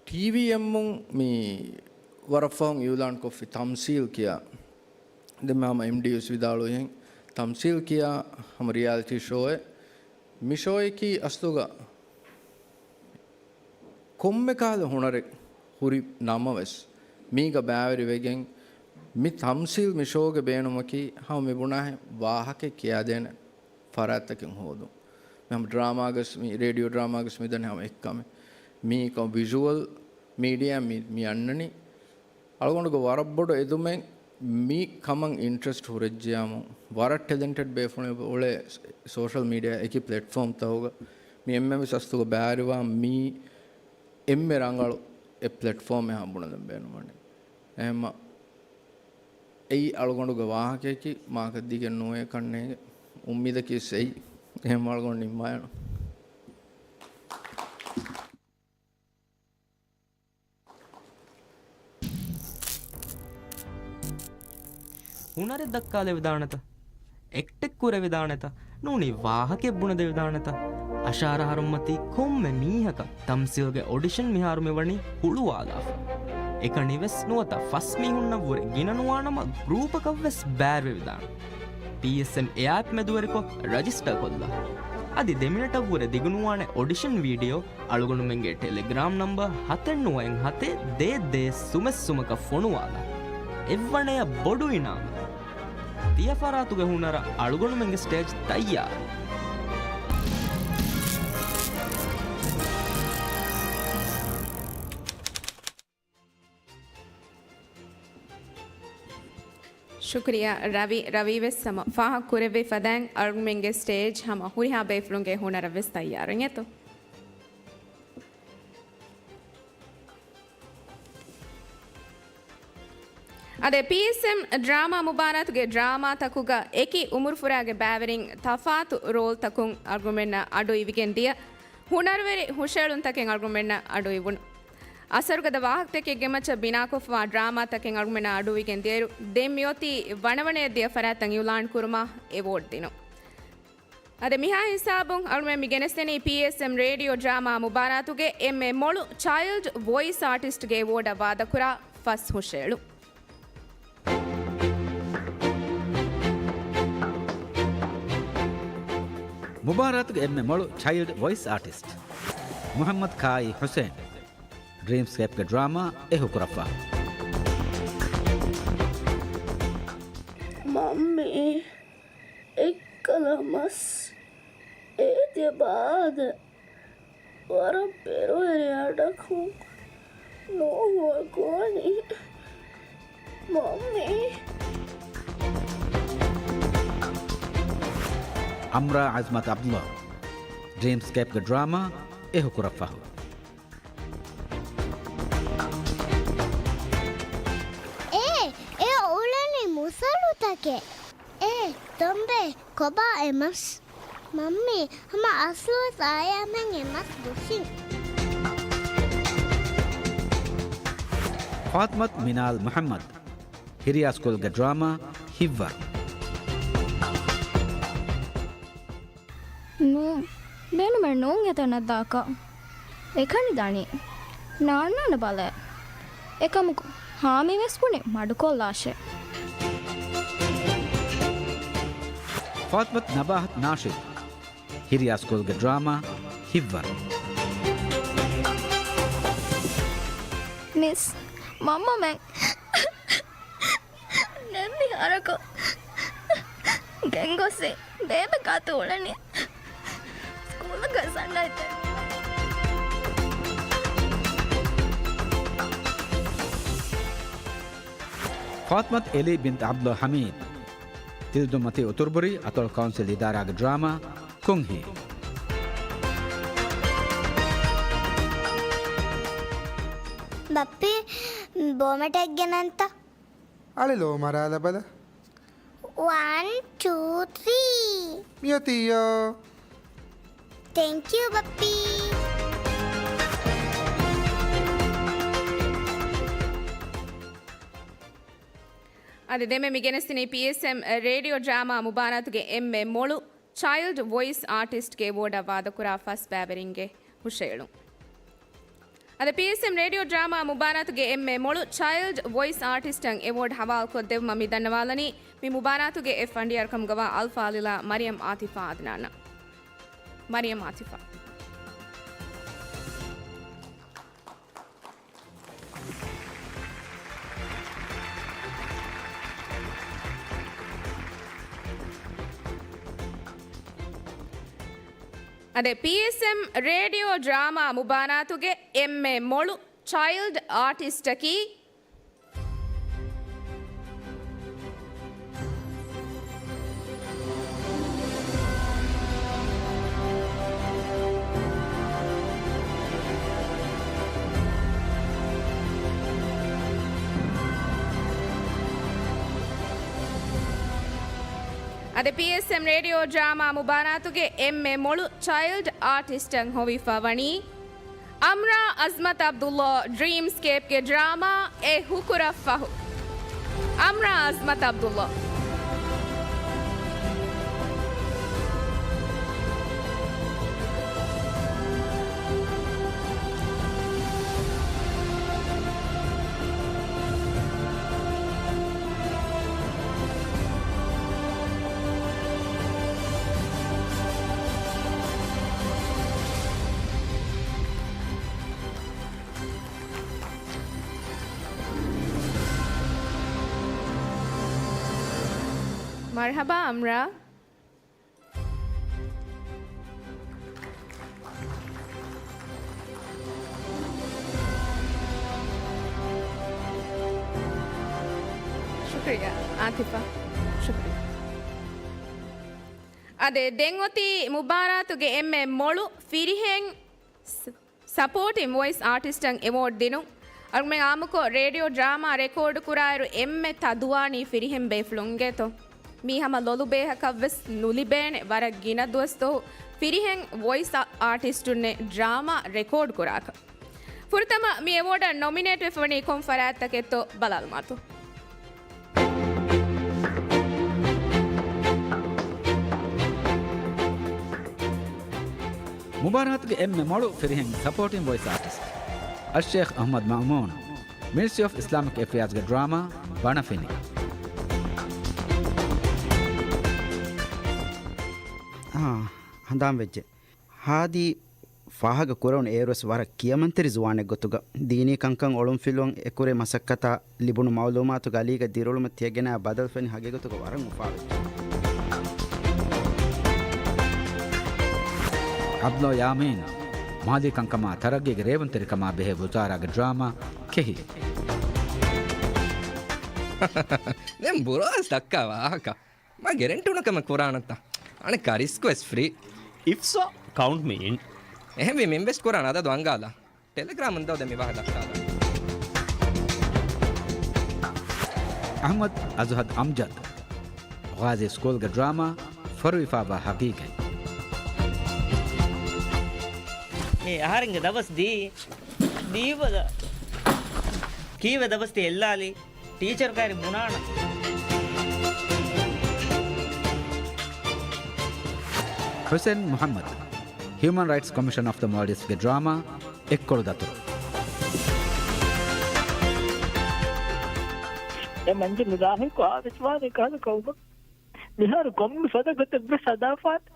ޓީވީއެމުން މި ވަރަށް ފަހުން އިއުލާންކޮށްފި ތަމްސީލް ކިޔާ، ދެންމެ ހަމަ އެމްޑީވެސް ވިދާޅުވިހެން، ތަމްސީލް ކިޔާ ހަމަ ރިއާލިޓީ ޝޯއެއް. މި ޝޯއަކީ އަސްލުގަ ކޮންމެ ކަހަލަ ހުނަރެއް ހުރި ނަމަވެސް، މީގަ ބައިވެރިވެގެން މި ތަމްސީލް މި ޝޯގެ ބޭނުމަކީ ހަމަ މި ބުނާހެން ވާހަކަ ކިޔާދޭނެ ފަރާތްތަކެއް ހޯދުން. މި ހަމަ ޑްރާމާގަސް، މި ރޭޑިއޯ ޑްރާމާގަސް މިދަނީ ހަމަ އެއްކަމެއް. މީކޮށް ވިޒުއަލް މީޑިއާ މި، މި އަންނަނީ. އަޅުގަނޑުގެ ވަރަށް ބޮޑު އެދުމެއް މި ކަމަށް އިންޓްރެސްޓް ހުރެއްޖިޔާމު، ވަރަށް ޓެލެންޓެޑް ބޭފުޅުން އުޅޭ ސޯޝަލް މީޑިއާ އެކި ޕްލެޓްފޯމްތަކުގަ މި އެންމެންވެސް އަސްލުގަ ބައިވެރިވާ މީ އެންމެ ރަނގަޅު އެއް ޕްލެޓްފޯމެއް ހަމަ ބުނެލަން ބޭނުމަށް. އެހެންމަ އެއީ އަޅުގަނޑުގެ ވާހަކަޔަކީ މާކަށް ދިގެއް ނޫނޭ ކަންނޭނގެ އުއްމީދަކީ ވެސް އެއީ. އެހެންމަ އަޅުގަނޑު ނިންމާލަން. ހުނަރެއް ދައްކާލެވިދާނެތަ؟ އެކްޓެއް ކުރެވިދާނެތަ؟ ނޫނީ ވާހަކައެއް ބުނެދެވިދާނެތަ؟ އަށާރަ އަހަރުންމަތީ ކޮންމެ މީހަކަށް ތަމްސީލްގެ އޮޑިޝަން މިހާރު މިވަނީ ހުޅުވާލާފަ. އެކަނިވެސް ނުވަތަ ފަސް މީހުންނަށްވުރެ ގިނަ ނުވާނަމަ ގްރޫޕަކަށްވެސް ބައިވެވިދާނެ. ޕީއެސްއެމް އެ އާޕް މެދުވެރިކޮށް ރަޖިސްޓަރ ކޮށްލާ. އަދި ދެ މިނެޓަށްވުރެ ދިގުނުވާނެ އޮޑިޝަން ވީޑިއޯ އަޅުގަނޑުމެންގެ ޓެލެގްރާމް ނަމްބަރ ހަތެއް ނުވައެއް ހަތެއް ދޭއް ދޭއް ސުމެއް ސުމަކަށް ފޮނުވާލާ. އެއްވަނަޔަށް ބޮޑު އިނާމެއް. ތިޔަ ފަރާތުގެ ހުނަރަށް އަޅުގަނޑުމެންގެ ސްޓޭޖް ތައްޔާރު. ޝުކުރިއްޔާ ރަވީ. ރަވީވެސް ހަމަ ފާހަގަ ކުރެއްވި ފަދައިން އަޅުގަނޑުމެންގެ ސްޓޭޖް ހަމަ ހުރިހާ ބޭފުޅުންގެ ހުނަރަށްވެސް ތައްޔާރު އިނގޭތޯ. އަދި ޕީއެސްއެމް ޑްރާމާ މުބާރާތުގެ ޑްރާމާތަކުގަ އެކި އުމުރުފުރާގެ ބައިވެރިން ތަފާތު ރޯލްތަކުން އަޅުގަނޑުމެންނަށް އަޑު އިވިގެން ދިޔަ ހުނަރުވެރި ހުށައެޅުންތަކެއް އަޅުގަނޑުމެންނަށް އަޑު އިވުނު. އަސަރުގަދަ ވާހަކަތަކެއްގެ މައްޗަށް ބިނާކޮށްފަވާ ޑްރާމާތަކެއް އަޅުގަނޑުމެންނަށް އަޑުއިވިގެން ދިޔައިރު، ދެން މިއޮތީ ވަނަވަނަޔަށް ދިޔަ ފަރާތްތައް އިއުލާން ކުރުމަށް އެވޯޑް ދިނުން. އަދި މިހާ ހިސާބުން އަޅުގަނޑުމެން މި ގެނެސްދެނީ ޕީއެސްއެމް ރޭޑިއޯ ޑްރާމާ މުބާރާތުގެ އެންމެ މޮޅު ޗައިލްޑް ވޮއިސް އާޓިސްޓްގެ އެވޯޑަށް ވާދަކުރާ ފަސް ހުށައެޅުން. މުބާރާތުގެ އެންމެ މޮޅު ޗައިލްޑް ވޮއިސް އާޓިސްޓް މުޙައްމަދު ކާއި ޙުސައިން، ޑްރީމްސްކޭޕްގެ ޑްރާމާ އެހުކުރަފާ. މައްމީ، އެއްކަލަ މަސް އޭތި ބާދަ ވަރަށް ބޭރުވެރި އަޑަކުން ނޫހުއަކު ވަނީ މައްމީ. އަމްރާ އަޒްމަތް އަބްދުﷲ، ޑްރީމްސްކޭޕްގެ ޑްރާމާ އެހުކުރަފަހު. އޭ، އެ އުޅެނީ މުސަލުތަކެއް. އޭ، ދޮންބެ، ކޮބާ އެ މަސް؟ މައްމީ، ހަމަ އަސްލުވެސް އާޔާމެން އެ މަސް ދުށިން. ފާތްމަތު މިނާލް މުޙައްމަދު، ހިރިޔާ ސްކޫލްގެ ޑްރާމާ ހިއްވަރު. މި ބޭނުމެއް ނޫން އެތަނަށް ދާކަށް. އެކަނި ދަނީ. ނާންނާނެ ބަލައެއް. އެކަމަކު ހާމީވެސް ބުނި މަޑުކޮށްލާށޭ. ފާތްމަތު ނަބާހަތު ނާޝިދު، ހިރިޔާ ސްކޫލްގެ ޑްރާމާ ހިއްވަރު. މިސް، މަންމަމެން ނެން މިހާރަކު ގެންގޮސްސި ބޭބެ ކާތު އުޅެނީ ސްކޫލަކަށް ސަންޑައިތެ. ފާތްމަތު އެލީ ބިންތު ޢަބްދުލް ޙަމީދު، ތިލަދުންމަތީ އުތުރުބުރީ އަތޮޅު ކައުންސިލް އިދާރާގެ ޑްރާމާ ކުންހީ. ބައްޕީ، ބޯމެޓެއް ގެނަންތަ؟ އަޅެ ލޯ މަރާލަބަލަ. ވަން، ޓޫ، ތްރީ. މިއޮތީޔޯ. ތެންކް ޔޫ ބައްޕީ. އަދި ދެންމެ މި ގެނެސްދިނީ ޕީއެސްއެމް ރޭޑިއޯ ޑްރާމާ މުބާރާތުގެ އެންމެ މޮޅު ޗައިލްޑް ވޮއިސް އާޓިސްޓްގެ އެވޯޑަށް ވާދަކުރާ ފަސް ބައިވެރިންގެ ހުށައެޅުން. އަދި ޕީއެސްއެމް ރޭޑިއޯ ޑްރާމާ މުބާރާތުގެ އެންމެ މޮޅު ޗައިލްޑް ވޮއިސް އާޓިސްޓަށް އެވޯޑް ހަވާލުކޮށްދެއްވުމަށް މި ދަންނަވާލަނީ މި މުބާރާތުގެ އެއް ފަނޑިޔާރުކަމުގަވާ އަލްފާޟިލާ މަރިޔަމް އާތިފާ އަދްނާނަށް. މަރިޔަމް އާތިފާ. އަދި ޕީއެސްއެމް ރޭޑިއޯ ޑްރާމާ މުބާރާތުގެ އެންމެ މޮޅު ޗައިލްޑް އާޓިސްޓަކީ، އަދި ޕީއެސްއެމް ރޭޑިއޯ ޑްރާމާ މުބާރާތުގެ އެންމެ މޮޅު ޗައިލްޑް އާޓިސްޓަށް ހޮވިފަ ވަނީ، އަމްރާ އަޒްމަތް ޢަބްދުﷲ ޑްރީމްސްކޭޕްގެ ޑްރާމާ އެ ހުކުރަށް ފަހު. އަމްރާ އަޒްމަތް ޢަބްދުﷲ. މަރްޙަބާ އަމްރާ. ޝުކުރިއްޔާ އާތިފާ. ޝުކުރިއްޔާ. އާދެ، ދެން އޮތީ މުބާރާތުގެ އެންމެ މޮޅު ފިރިހެން ސް-، ސަޕޯޓިން ވޮއިސް އާޓިސްޓަށް އެވޯޑް ދިނުން. އަޅުގަނޑުމެން އާއްމުކޮށް ރޭޑިއޯ ޑްރާމާ ރެކޯޑު ކުރާއިރު އެންމެ ތަދުވާނީ ފިރިހެން ބޭފުޅުން އިނގޭތޯ. މީ ހަމަ ލޮލުބޭހަކަށްވެސް ނުލިބޭނެ ވަރަށް ގިނަ ދުވަސްދުވަހު ފިރިހެން ވޮއިސް އާ-، އާޓިސްޓުންނެއް ޑްރާމާ ރެކޯޑް ކުރާކަށް. ފުރަތަމަ މި އެވޯޑަށް ނޮމިނޭޓް ވެފަވަނީ ކޮން ފަރާތްތަކެއްތޯ ބަލާލަމާތޯ. މުބާރާތުގެ އެންމެ މޮޅު ފިރިހެން ސަޕޯޓިން ވޮއިސް އާޓިސްޓް އައްޝޭޚް އަޙްމަދު މައުމޫން، މިނިސްޓްރީ އޮފް އިސްލާމިކް އެފެއާޒްގެ ޑްރާމާ ބަނަފިނި. އާ، ހަނދާން ވެއްޖެ. ހާދީ ފާހަގަ ކުރެވުނު އޭރުވެސް ވަރަށް ކިޔަމަންތެރި ޒުވާނެއް ގޮތުގަ، ދީނީ ކަންކަން އޮޅުންފިލުވަން އެކުރޭ މަސައްކަތާ ލިބުނު މައުލޫމާތުގެ އަލީގަ ދިރިއުޅުމަށް ތިޔަ ގެނައި ބަދަލު ފެނި ހަގީގަތުގަ ވަރަށް އުފާވެއްޖެ. ޢަބްދުﷲ ޔާމީން، މާލީ ކަންކަމާ ތަރައްގީގެ ރޭވުންތެރިކަމާ ބެހޭ ވުޒާރާގެ ޑްރާމާ ކެހި. ދެން ބުރާސް ދައްކާ ވާހަކަ. މާ ގެރެންޓޫނު ކަމެއް ކުރާނަންތަ؟ އަނެއްކާ ރިސްކުވެސް ފްރީ. If so, count me in. އެހެންވީ މިންވެސްޓް ކުރާނަ އަދަދު އަންގާލާ. ޓެލެގްރާމުން ދޯ ދެން މި ވާހަކަ ދައްކާލާ. އަޙްމަދު އަޒުހަދު އަމްޖަދު. ޣާޒީ ސްކޫލްގެ ޑްރާމާ ފޮރުވިފާވާ ހަގީގަތް. މީ އަހަރެންގެ ދަބަސް ދީ. ދީބަލަ. ކީއްވެ ދަބަސް ތި އެއްލާލީ؟ ޓީޗަރު ކައިރި ބުނާނަ. ޙުސެން މުޙައްމަދު، ހިއުމަން ރައިޓްސް ކޮމިޝަން އޮފް ދަ މޯލްޑިވްސްގެ ޑްރާމާ އެއްކޮޅު ދަތުރު. އެ މަންޖެ މިލާހެއް ކާ ވެސްވާނެ ކާލަ ކައުމަށް. މިހާރު ކޮންމެ ފަދަ ގޮތެއް ވެސް ހަދާފާނެ.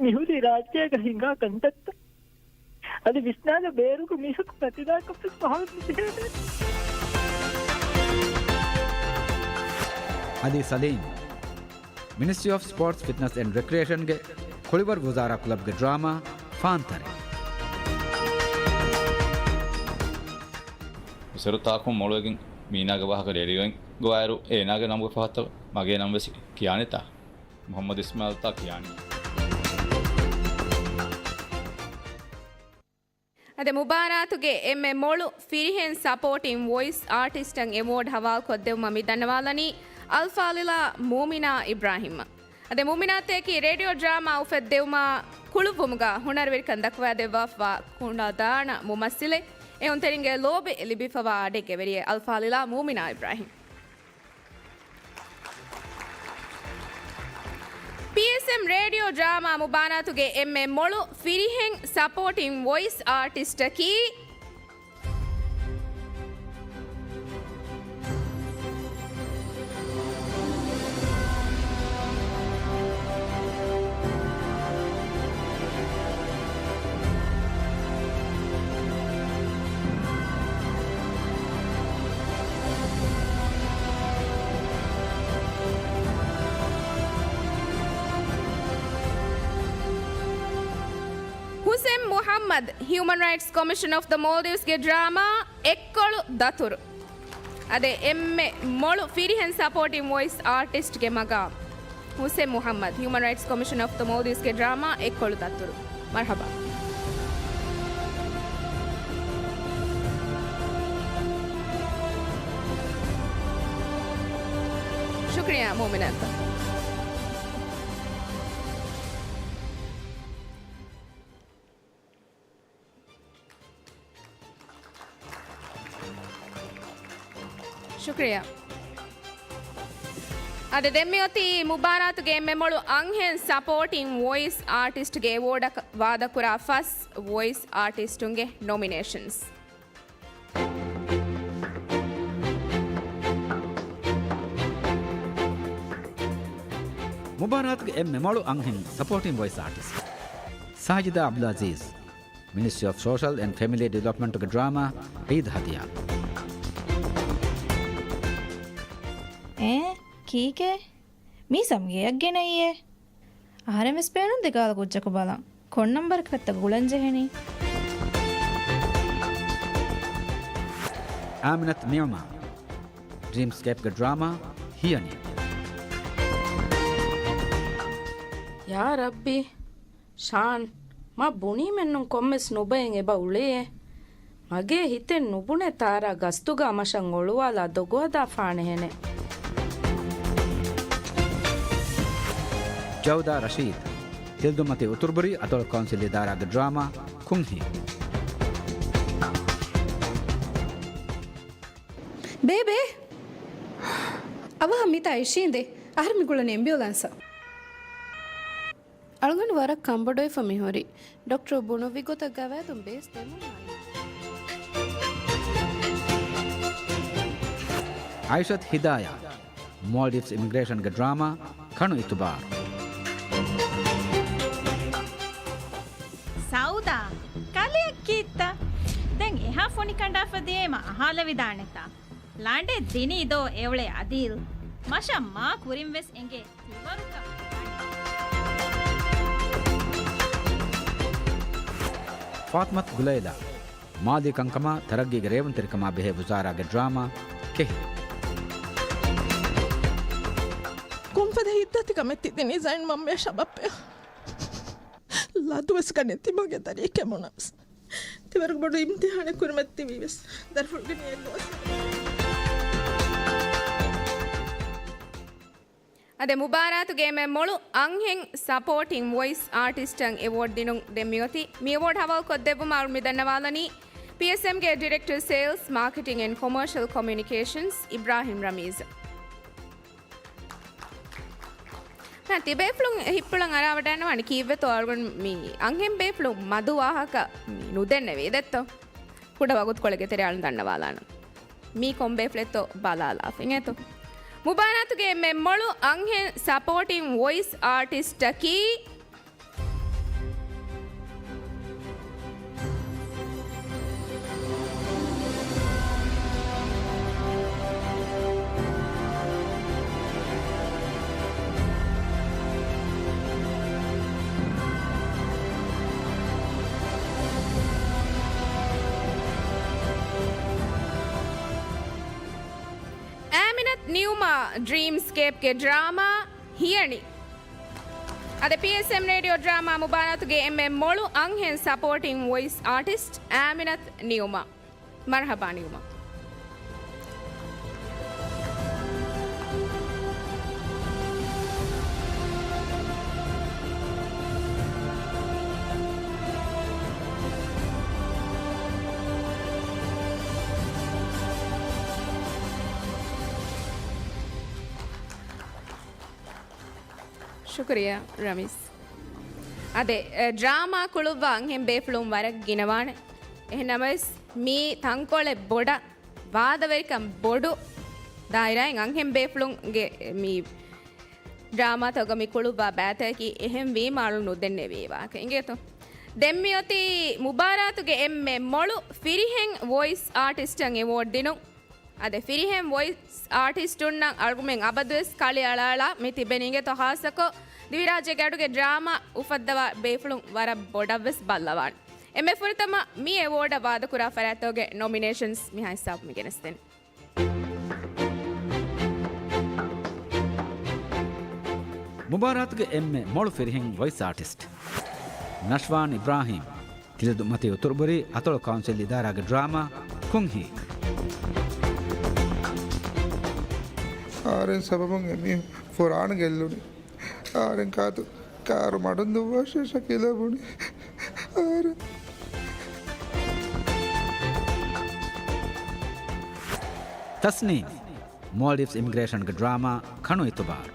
މިހުރީ ރާއްޖޭގަ ހިނގާ ކަންތައްތައް. އަދި ވިސްނާލަ ބޭރުގަ މީހަކު ނަތިދާކަށްވެސް ފަހަރު ނުޖެހޭނެ. އަދި ސަލީމް، މިނިސްޓްރީ އޮފް ސްޕޯޓްސް، ފިޓްނަސް އެންޑް ރެކްރިއޭޝަންގެ ކުޅިވަރު ވުޒާރާ ކްލަބްގެ ޑްރާމާ ފާންތަރި. އިސަރު ތާކުން މޮޅުވެގެން މީނާގެ ވާހަކަ ރޭޑިއޯއިން ގޮވާއިރު އޭނާގެ ނަމުގެ ފަހަތަށް މަގޭ ނަމް ވެސް ކިޔާނެތާ؟ މުޙައްމަދު އިސްމާއިލްތާ ކިޔާނީ. އަދި މުބާރާތުގެ އެންމެ މޮޅު ފިރިހެން ސަޕޯޓިން ވޮއިސް އާޓިސްޓަށް އެވޯޑް ހަވާލުކޮށްދެއްވުމަށް މި ދަންނަވާލަނީ އަލްފާޟިލާ މޫމިނާ އިބްރާހިމް. އަދި މޫމިނާއަކީ ރޭޑިއޯ ޑްރާމާ އުފެއްދެވުމާ ކުޅުއްވުމުގަ ހުނަރުވެރިކަން ދައްކަވައިދެއްވާފަވާ ކުޑަދާނަ މުމައްސިލެއް. އެހުންތެރިންގެ ލޯބި ލިބިފަވާ އަޑެއްގެ ވެރިއެއް އަލްފާޟިލާ މޫމިނާ އިބްރާހިމް. ޕީއެސްއެމް ރޭޑިއޯ ޑްރާމާ މުބާރާތުގެ އެންމެ މޮޅު ފިރިހެން ސަޕޯޓިން ވޮއިސް އާޓިސްޓަކީ، ހުސެން މުޙައްމަދު، ހިއުމަން ރައިޓްސް ކޮމިޝަން އޮފް ދަ މޯލްޑިވްސްގެ ޑްރާމާ އެއްކޮޅު ދަތުރު. އަދި އެންމެ މޮޅު ފިރިހެން ސަޕޯޓިން ވޮއިސް އާޓިސްޓްގެ މަގާމް، ހުސެން މުޙައްމަދު، ހިއުމަން ރައިޓްސް ކޮމިޝަން އޮފް ދަ މޯލްޑިވްސްގެ ޑްރާމާ އެއްކޮޅު ދަތުރު. މަރްޙަބާ. ޝުކުރިއްޔާ މުއުމިނާތަ. ޝުކުރިއްޔާ. އަދި ދެން މިއޮތީ މުބާރާތުގެ އެންމެ މޮޅު އަންހެން ސަޕޯޓިން ވޮއިސް އާޓިސްޓްގެ އެވޯޑަކަށް ވާދަކުރާ ފަސް ވޮއިސް އާޓިސްޓުންގެ ނޮމިނޭޝަންސް. މުބާރާތުގެ އެންމެ މޮޅު އަންހެން ސަޕޯޓިން ވޮއިސް އާޓިސްޓް، ސާޖިދާ އަބްދުލް އަޒީޒް، މިނިސްޓްރީ އޮފް ސޯޝަލް އެންޑް ފެމިލީ ޑިވެލޮޕްމަންޓުގެ ޑްރާމާ އީދު ހަދިޔާ. އޭ، ކީކޭ؟ މީސަމް ގެޔަށް ގެނައީއޭ. އަހަރެން ވެސް ބޭނުން ދެ ގާލަ ގުއްޖަކު ބަލަން. ކޮން ނަންބަރަކަށްތަ ގުޅަން ޖެހެނީ؟ އާމިނަތު ނިޢުމާ، ޑްރީމްސްކޭޕްގެ ޑްރާމާ ހިޔަނި. ޔާ ރައްބީ، ޝާން، މަ ބުނީމެއްނުން ކޮންމެސް ނުބައެއް އެބަ އުޅޭ. މަގޭ ހިތެއް ނުބުނެ ތާރާ ގަސްތުގާ މަށަށް އޮޅުވާލާ ދޮގުހަދާފާނެހެނެއް. ޖައުދާ ރަޝީދު، ތިލްދުއްމަތި އުތުރުބުރީ އަތޮޅު ކައުންސިލް އިދާރާގެ ޑްރާމާ ކުންހި. ބޭބޭ! އަވަހަށް މިތާ އިށީނދެ، އަހަރެން މި ގުޅަނީ އެމްބިއުލަންސަށް. އަޅުގަނޑު ވަރަށް ކަންބޮޑުވެފަ މިހުރީ. ޑޮކްޓަރު ބުނުއްވި ގޮތަށް ގަވާއިދުން ބޭސް ދެމުން މައި. އައިޝަތު ހިދާޔާ، މޯލްޑިވްސް އިމިގްރޭޝަންގެ ޑްރާމާ ކަނު އިތުބާރު. ސައުދާ، ކަލެއަށް ކީއްތަ؟ ދެން އެހާ ފޮނި ކަނޑާފަ ދިޔައީމަ އަހާލެވިދާނެތާ؟ ލަނޑެއް ދިނީ ދޯ އެއުޅޭ އަދީލް؟ މަށަށް މާ ކުރިން ވެސް އެނގޭ ތިވަރުކަން. ފާތުމަތު ގުލައިލާ، މާލީ ކަންކަމާ ތަރައްގީގެ ރޭވުންތެރިކަމާ ބެހޭ ވުޒާރާގެ ޑްރާމާ ކެހި. ކޮންފަދަ ހިތްދަތިކަމެއް ތި ދިނީ ޒައިން މަންމަޔަށް ޝަބައްޕެ؟ ލަދުވެސް ގަނެ ތިމަގެ ދަރި ކެމުނަސް. ތިވަރަކު ބޮޑު އިމްތިހާނެއް ކުރިމަތި ތިވީވެސް ދަރިފުޅުގެ ނިޔަތް ލޯސް. އަދި މުބާރާތުގެ އެންމެ މޮޅު އަންހެން ސަޕޯޓިން ވޮއިސް އާޓިސްޓަށް އެވޯޑް ދިނުން ދެން މިއޮތީ. މި އެވޯޑް ހަވާލުކޮށްދެއްވުމަށް މި ދަންނަވާލަނީ ޕީއެސްއެމްގެ ޑިރެކްޓަރ ސޭލްސް، މާކެޓިން އެންޑް ކޮމާޝަލް ކޮމިއުނިކޭޝަންސް އިބްރާހިމް ރަމީޒް. ނަ، ތިބޭފުޅުން ހިތްޕުޅަށް އަރާވަޑައިންނަވާނެ ކީއްވެތޯ އަޅުގަނޑު މި އަންހެން ބޭފުޅުން މަދު ވާހަކަ މި ނުދެންނެވި ދެއްތޯ؟ ކުޑަ ވަގުތުކޮޅެއްގެ ތެރެއަޅުން ދަންނަވާލާނަން. މީ ކޮން ބޭފުޅެއްތޯ ބަލާލާފަ އިނގޭތޯ؟ މުބާރާތުގެ އެންމެ މޮޅު އަންހެން ސަޕޯޓިން ވޮއިސް އާޓިސްޓަކީ، އާމިނަތު ނިއުމާ، ޑްރީމްސްކޭޕްގެ ޑްރާމާ ހިޔަނި. އަދި ޕީއެސްއެމް ރޭޑިއޯ ޑްރާމާ މުބާރާތުގެ އެންމެ މޮޅު އަންހެން ސަޕޯޓިން ވޮއިސް އާޓިސްޓް އާމިނަތު ނިއުމާ. މަރުޙަބާ ނިއުމާ. ޝުކުރިއްޔާ ރަމީސް. އާދެ، އެ، ޑްރާމާ ކުޅުއްވާ އަންހެން ބޭފުޅުން ވަރަށް ގިނަވާނެ. އެހެން ނަމަވެސް، މީ ތަންކޮޅެއް ބޮޑަށް ވާދަވެރިކަން ބޮޑު ދާއިރާއިން އަންހެން ބޭފުޅުންގެ މި ޑްރާމާތަކުގަ މި ކުޅުއްވާ ބައިތަކަކީ އެހެން ވީމާ އަޅުން ނުދެންނެވި ވާހަކަ އިނގޭތޯ. ދެން މިއޮތީ މުބާރާތުގެ އެންމެ މޮޅު ފިރިހެން ވޮއިސް އާޓިސްޓަށް އެވޯޑް ދިނުން. އާދެ، ފިރިހެން ވޮއިސް އާޓިސްޓުންނަށް އަޅުގަނޑުމެން އަބަދުވެސް ކަޅިއަޅާއަޅާ މި ތިބެނީ އިނގޭތޯ. ޚާއްޞަކޮށް ދިވެހިރާއްޖޭގެ އަޑުގެ ޑްރާމާ އުފައްދަވާ ބޭފުޅުން ވަރަށް ބޮޑަށްވެސް ބައްލަވާނެ. އެންމެ ފުރަތަމަ މި އެވޯޑަށް ވާދަކުރާ ފަރާތްތަކުގެ ނޮމިނޭޝަންސް މިހާ ހިސާބު މި ގެނެސްދެން. މުބާރާތުގެ އެންމެ މޮޅު ފިރިހެން ވޮއިސް އާޓިސްޓް ނަޝްވާން އިބްރާހީމް، ތިލަދުއްމަތީ އުތުރުބުރީ އަތޮޅު ކައުންސިލް އިދާރާގެ ޑްރާމާ ކުންހީ. އާރެން ސަބަބުން އެމީހުން ފުރާނަ ގެއްލުނީ. އާރެން ކާތު ކާރު މަޑުން ދުއްވާށޭ ޝަކީލާ ބުނި. އާރެން. ތަސްނީމް، މޯލްޑިވްސް އިމިގްރޭޝަންގެ ޑްރާމާ ކަނު އިތުބާރު.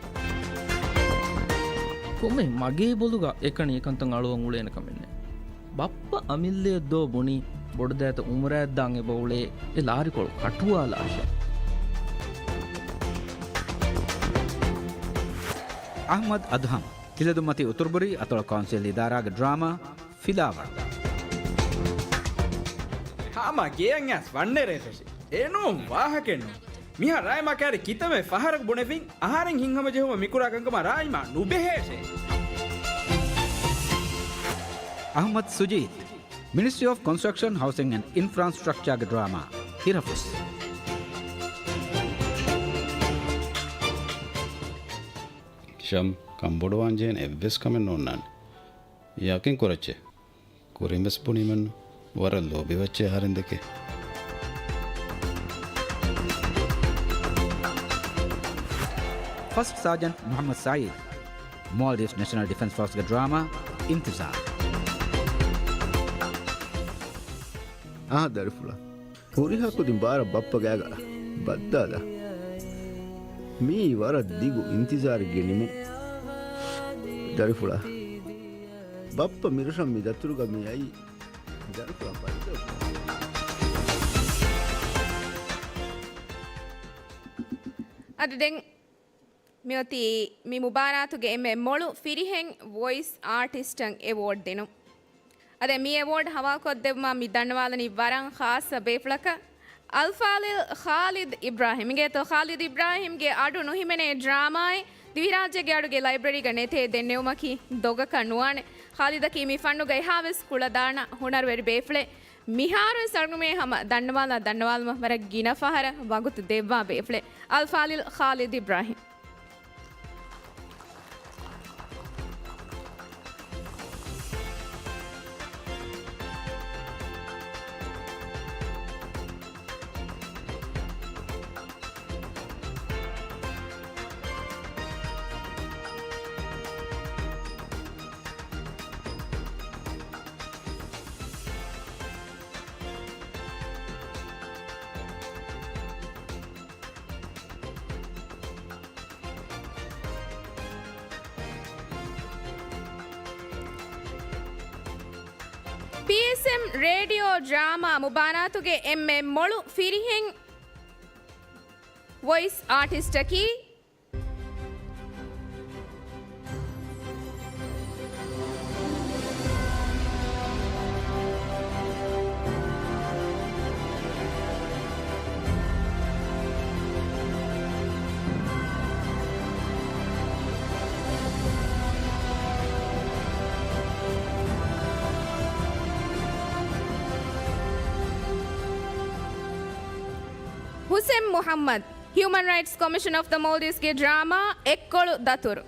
ކޮންމެ މަގޭ ބޮލުގަ އެކަނި އެކަންތައް އަޅުވަން އުޅޭނެ ކަމެއް ނެތް. ބައްޕަ އަމިއްލަޔަށް ދޯ ބުނީ، ބޮޑުދައިތަ އުމުރާއަށް ދާން އެބަ އުޅޭ އެ ލާރިކޮޅު ކަޓުވާލާށޭ. އަޙްމަދު އަދުހަމް، ތިލަދުއްމަތީ އުތުރުބުރީ އަތޮޅު ކައުންސިލް އިދާރާގެ ޑްރާމާ ފިލާވަޅު. ހާމަ ގެޔަށް އައިސް ވަންނެރޭ ފެށި. އެނޫން ވާހަކައެއް ނޫން. މިހާ ރާއިމާ ކައިރި ކިތަންމެ ފަހަރަކު ބުނެފިން، އަހަރެން ހިތްހަމަޖެހުމަށް މިކުރާ ކަންކަމަށް ރާއިމާ ނުބެހޭށޭ. އަޙްމަދު ސުޖީދު، މިނިސްޓްރީ އޮފް ކޮންސްޓްރަކްޝަން، ހައުސިން އެންޑް އިންފްރާންސްޓްރަކްޗާގެ ޑްރާމާ ހިރަފުސް. ޝަމް، ކަންބޮޑުވާން ޖެހޭނެ އެއްވެސް ކަމެއް ނޯންނާނެ. ޔަޤީން ކުރައްޗޭ. ކުރިން ވެސް ބުނީމެއްނު. ވަރަށް ލޯބިވައްޗޭ އަހަރެން ދެކެ. ފަސްޓް ސާޖަންޓް މުޙައްމަދު ސަޢީދު، މޯލްޑިވްސް ނެޝަނަލް ޑިފެންސް ފޯސްގެ ޑްރާމާ އިންތިޒާރު. އާ ދަރިފުޅާ. ހުރިހާ ކުދިން ބާރަށް ބައްޕަ ގާގަ ބައްދާލާ. މިއީ ވަރަށް ދިގު އިންތިޒާރެއްގެ ނިމުން. ދަރިފުޅާ. ބައްޕަ މިރަށަށް މި ދަތުރުގަ މި އައީ. ދަރިފުޅާ ބައްދާލާ. އަދި ދެން މިއޮތީ މި މުބާރާތުގެ އެންމެ މޮޅު ފިރިހެން ވޮއިސް އާޓިސްޓަށް އެވޯޑް ދިނުން. އަދި މި އެވޯޑް ހަވާލުކޮށްދެއްވުމަށް މި ދަންނަވާލަނީ ވަރަށް ޚާއްޞަ ބޭފުޅަކަށް. އަލްފާޟިލް ޚާލިދު އިބްރާހިމް. އިނގޭތޯ ޚާލިދު އިބްރާހިމްގެ އަޑު ނުހިމެނޭ ޑްރާމާއެއް ދިވެހިރާއްޖޭގެ އަޑުގެ ލައިބްރަރީގަ ނެތޭ ދެންނެވުމަކީ ދޮގަކަށް ނުވާނެ. ޚާލިދަކީ މި ފަންނުގަ އެހާވެސް ކުޅަދާނަ ހުނަރުވެރި ބޭފުޅެއް. މިހާރުވެސް އަޅުގަނޑުމެން ހަމަ ދަންނަވާލާ ދަންނަވާލުމަށް ވަރަށް ގިނަ ފަހަރަށް ވަގުތު ދެއްވާ ބޭފުޅެއް އަލްފާޟިލް ޚާލިދު އިބްރާހިމް. ޕީއެސްއެމް ރޭޑިއޯ ޑްރާމާ މުބާރާތުގެ އެންމެ މޮޅު ފިރިހެން ވޮއިސް އާޓިސްޓަކީ، ހުސެން މުޙައްމަދު. ހިއުމަން ރައިޓްސް ކޮމިޝަން އޮފް ދަ މޯލްޑިވްސްގެ ޑްރާމާ އެއްކޮޅު ދަތުރު.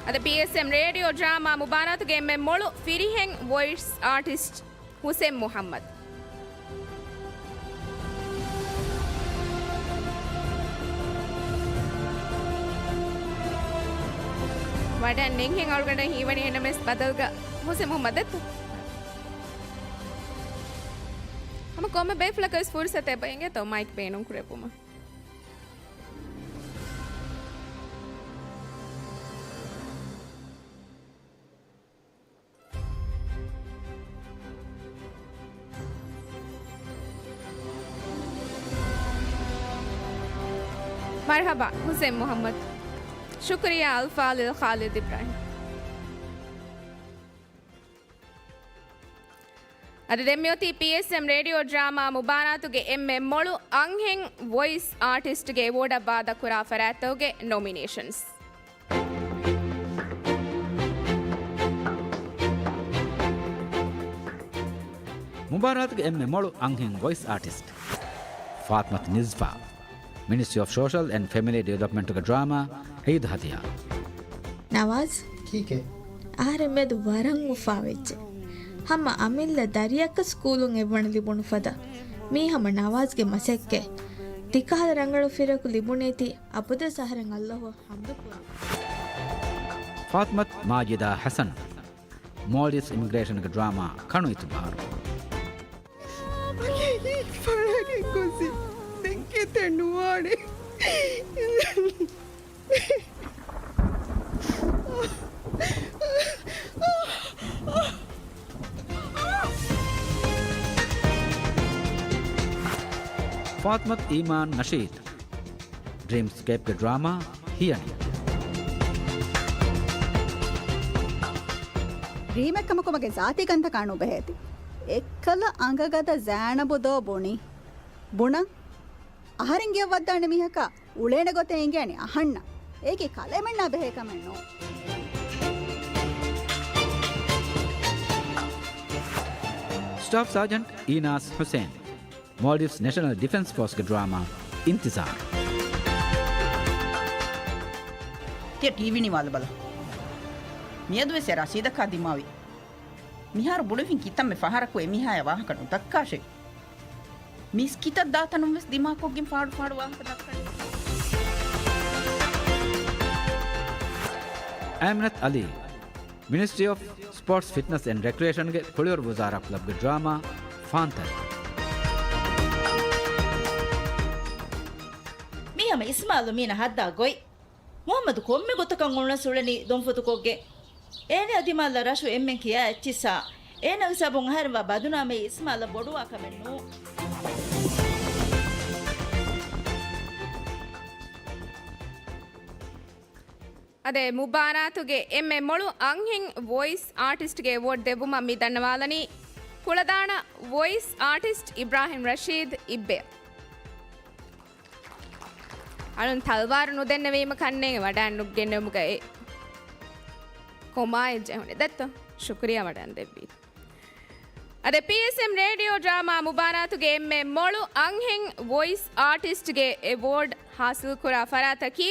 އަދި ޕީއެސްއެމް ރޭޑިއޯ ޑްރާމާ މުބާރާތުގެ އެންމެ މޮޅު ފިރިހެން ވޮއިސް އާޓިސްޓް ހުސެން މުޙައްމަދު. ވަޑަން ނެންހެން އަޅުގަނޑަށް ހީވަނީ އެންއެމްއެސް ބަދަލުގަ ހުސެން މުޙައްމަދަށް. ހަމަ ކޮންމެ ބޭފުޅަކަށް ވެސް ފުރުސަތެއް އެބަ އިނގޭތޯ މައިކް ބޭނުން ކުރެއްވުމަށް. މަރުޙަބާ، ހުސެން މުޙައްމަދު. ޝުކުރިއްޔާ، އަލްފާޟިލް ޚާލިދު އިބްރާހިމް. އަދި ދެން މިއޮތީ ޕީއެސްއެމް ރޭޑިއޯ ޑްރާމާ މުބާރާތުގެ އެންމެ މޮޅު އަންހެން ވޮއިސް އާޓިސްޓްގެ އެވޯޑަށް ވާދަކުރާ ފަރާތްތަކުގެ ނޮމިނޭޝަންސް. މުބާރާތުގެ އެންމެ މޮޅު އަންހެން ވޮއިސް އާޓިސްޓް ފާތްމަތު ނިޒްފާ، މިނިސްޓްރީ އޮފް ސޯޝަލް އެންޑް ފެމިލީ ޑިވެލޮޕްމަންޓުގެ ޑްރާމާ ޢީދު ހަދިޔާ. ނަވާޒް، ކީކޭ؟ އަހަރެން މެދު ވަރަށް އުފާވެއްޖެ. ހަމަ އަމިއްލަ ދަރިއަކަށް ސްކޫލުން އެއްވަނަ ލިބުނު ފަދަ. މީ ހަމަ ނަވާޒްގެ މަސައްކަތް. ތިކަހަލަ ރަނގަޅު ފިރިއަކު ލިބުނީތީ އަބަދުވެސް އަހަރެން އައްލާހު ޙަމްދު ކުރަން. ފާތްމަތު މާޖިދާ ޙަސަން، މޯލްޑިވްސް އިމިގްރޭޝަންގެ ޑްރާމާ ކަނުއިތުބާރު. ފަޅަކެއް ގޮސް ދެން ކެތެއް ނުވާނެ. ފާތްމަތު އީމާން ނަޝީދު، ޑްރީމްސްކޭޕްގެ ޑްރާމާ ހިޔަނި. ޑްރީމެއް ކަމަކު މަގޭ ޒާތީ ކަންތަކާ ނުބެހޭތީ. އެއްކަލަ އަނގަގަދަ ޒައިނަބު ދޯ ބުނީ. ބުނަން. އަހަރެން ގެޔަށް ވައްދާނެ މީހަކާ އުޅޭނެ ގޮތެއް އެނގޭނެ އަހަންނަށް. އޭގެ ކަލޭމެންނާ ބެހޭ ކަމެއް ނޫން. ސްޓާފް ސާޖަންޓް އީނާސް ޙުސޭން، މޯލްޑިވްސް ނޭޝަނަލް ޑިފެންސް ފޯސްގެ ޑްރާމާ އިންތިޒާރު. ތިޔަ ޓީވީ ނިވާލަބަލަ. މިއަދުވެސް އެ ރަސީދަކާ ދިމާވި. މިހާރު ބުނެފިން ކިތަންމެ ފަހަރަކު އެމީހާޔާ ވާހަކަ ނުދައްކާށޭ. މިސްކިތަށް ދާތަނުން ވެސް ދިމާކޮށްގެން ފާޑު ފާޑު ވާހަކަ ދައްކަނީ. އައިމިނަތު އަލީ، މިނިސްޓްރީ އޮފް ސްޕޯޓްސް، ފިޓްނަސް އެންޑް ރެކްރިއޭޝަންގެ ކުޅިވަރު ވުޒާރާ ކްލަބްގެ ޑްރާމާ ފާންތަރި. މީ ހަމަ އިސްމާލު މީނަ ހައްދާ ގޮތް. މުޙައްމަދު ކޮންމެ ގޮތަކަށް އުޅުނަސް އުޅެނީ ދޮންފޮތުކޮށްގެން. އޭނަ ދިމާލަށް ރަށު އެންމެން ކިޔާ އެއްޗިއްސާ. އޭނަގެ ސަބަބުން އަހަރެން ވާ ބަދުނާމެއް އިސްމާލަށް ބޮޑުވާ ކަމެއް ނޫން. އަދި މުބާރާތުގެ އެންމެ މޮޅު އަންހެން ވޮއިސް އާޓިސްޓްގެ އެވޯޑް ދެއްވުމަށް މި ދަންނަވާލަނީ ކުޅަދާނަ ވޮއިސް އާޓިސްޓް އިބްރާހިމް ރަޝީދު އިއްބެއަށް. އަޅުން ތަލްވާރު ނުދެންނެވީމަ ކަންނޭނގެ ވަޑައިން ނުގެންނެވުމުގައި ކޮމާއެއް ޖެހުނެ ދެއްތޯ؟ ޝުކުރިޔާ ވަޑައިން ދެއްވީ. އަދި ޕީއެސްއެމް ރޭޑިއޯ ޑްރާމާ މުބާރާތުގެ އެންމެ މޮޅު އަންހެން ވޮއިސް އާޓިސްޓްގެ އެވޯޑް ހާސިލްކުރާ ފަރާތަކީ،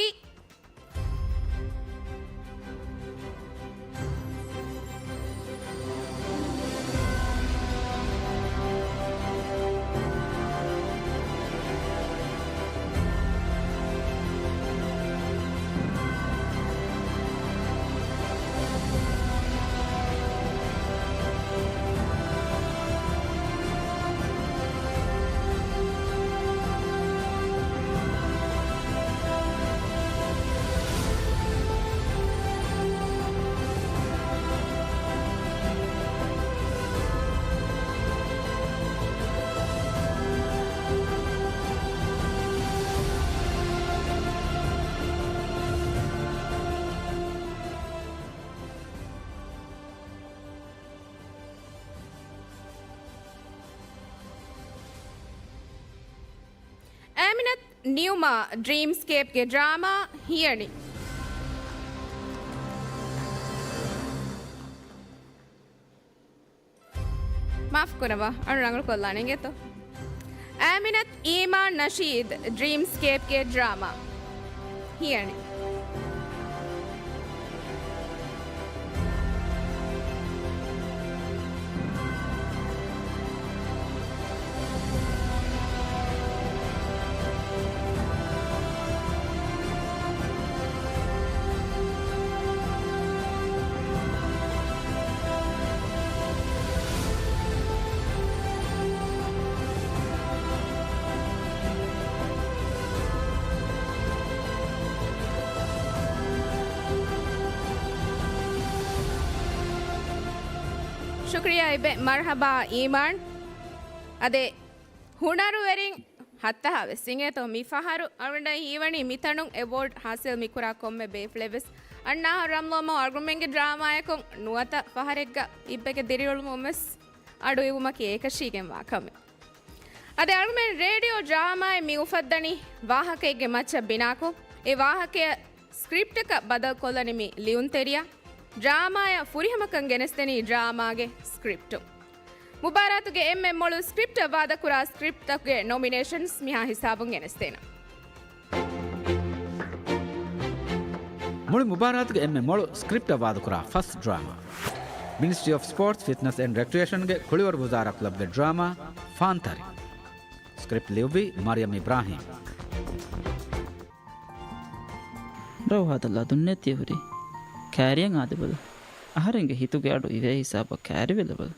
އައިމިނަތު ނިއުމާ ޑްރީމްސްކޭޕްގެ ޑްރާމާ ހިޔަނި. މާފުކުރައްވާ، އަޅު ރަނގަޅުކޮށްލާނެ އިނގޭތޯ. އައިމިނަތު އީމާން ނަޝީދު ޑްރީމްސްކޭޕްގެ ޑްރާމާ ހިޔަނި. ޝުކުރިއްޔާ އިބެ. މަރްޙަބާ އީމާން. އަދި ހުނަރުވެރިން ހައްތަހާ ވެސް އިނގޭތޯ މި ފަހަރު އަޅުގަނޑަށް ހީވަނީ މިތަނުން އެވޯޑް ހާސިލް މިކުރާ ކޮންމެ ބޭފުޅެއް ވެސް އަންނަ އަހަރު ރަމްލޯ މަ އަޅުގަނޑުމެންގެ ޑްރާމާއަކުން ނުވަތަ ފަހަރެއްގަ އިއްބެގެ ދިރިއުޅުމުން ވެސް އަޑު އިވުމަކީ އެކަށީގެންވާ ކަމެއް. އަދި އަޅުގަނޑުމެން ރޭޑިއޯ ޑްރާމާއެއް މި އުފައްދަނީ ވާހަކައެއްގެ މައްޗަށް ބިނާކޮށް، އެ ވާހަކަޔަށް ސްކްރިޕްޓަކަށް ބަދަލުކޮށްލަނީ މި ލިޔުންތެރިޔާ، ޑްރާމާޔަށް ފުރިހަމަކަން ގެނެސްދެނީ ޑްރާމާގެ ސްކްރިޕްޓުން. މުބާރާތުގެ އެންމެ މޮޅު ސްކްރިޕްޓަށް ވާދަކުރާ ސްކްރިޕްޓްތަކުގެ ނޮމިނޭޝަންސް މިހާ ހިސާބުން ގެނެސްދޭނަން. މުޅި މުބާރާތުގެ އެންމެ މޮޅު ސްކްރިޕްޓަށް ވާދަކުރާ ފަސް ޑްރާމާ. މިނިސްޓްރީ އޮފް ސްޕޯޓްސް، ފިޓްނަސް އެންޑް ރެކްރިއޭޝަންގެ ކުޅިވަރު ވުޒާރާ ކްލަބްގެ ޑްރާމާ ފާންތަރި. ސްކްރިޕްޓް ލިޔުއްވީ މަރިޔަމް އިބްރާހީމް. ރައު ހާދަ ލަދުންނޭ ތިޔަ ހުރީ. ކާރިއަށް އާދެބަލަ. އަހަރެންގެ ހިތުގެ އަޑު އިވޭ ހިސާބަށް ކާރިވެލަބަލަ.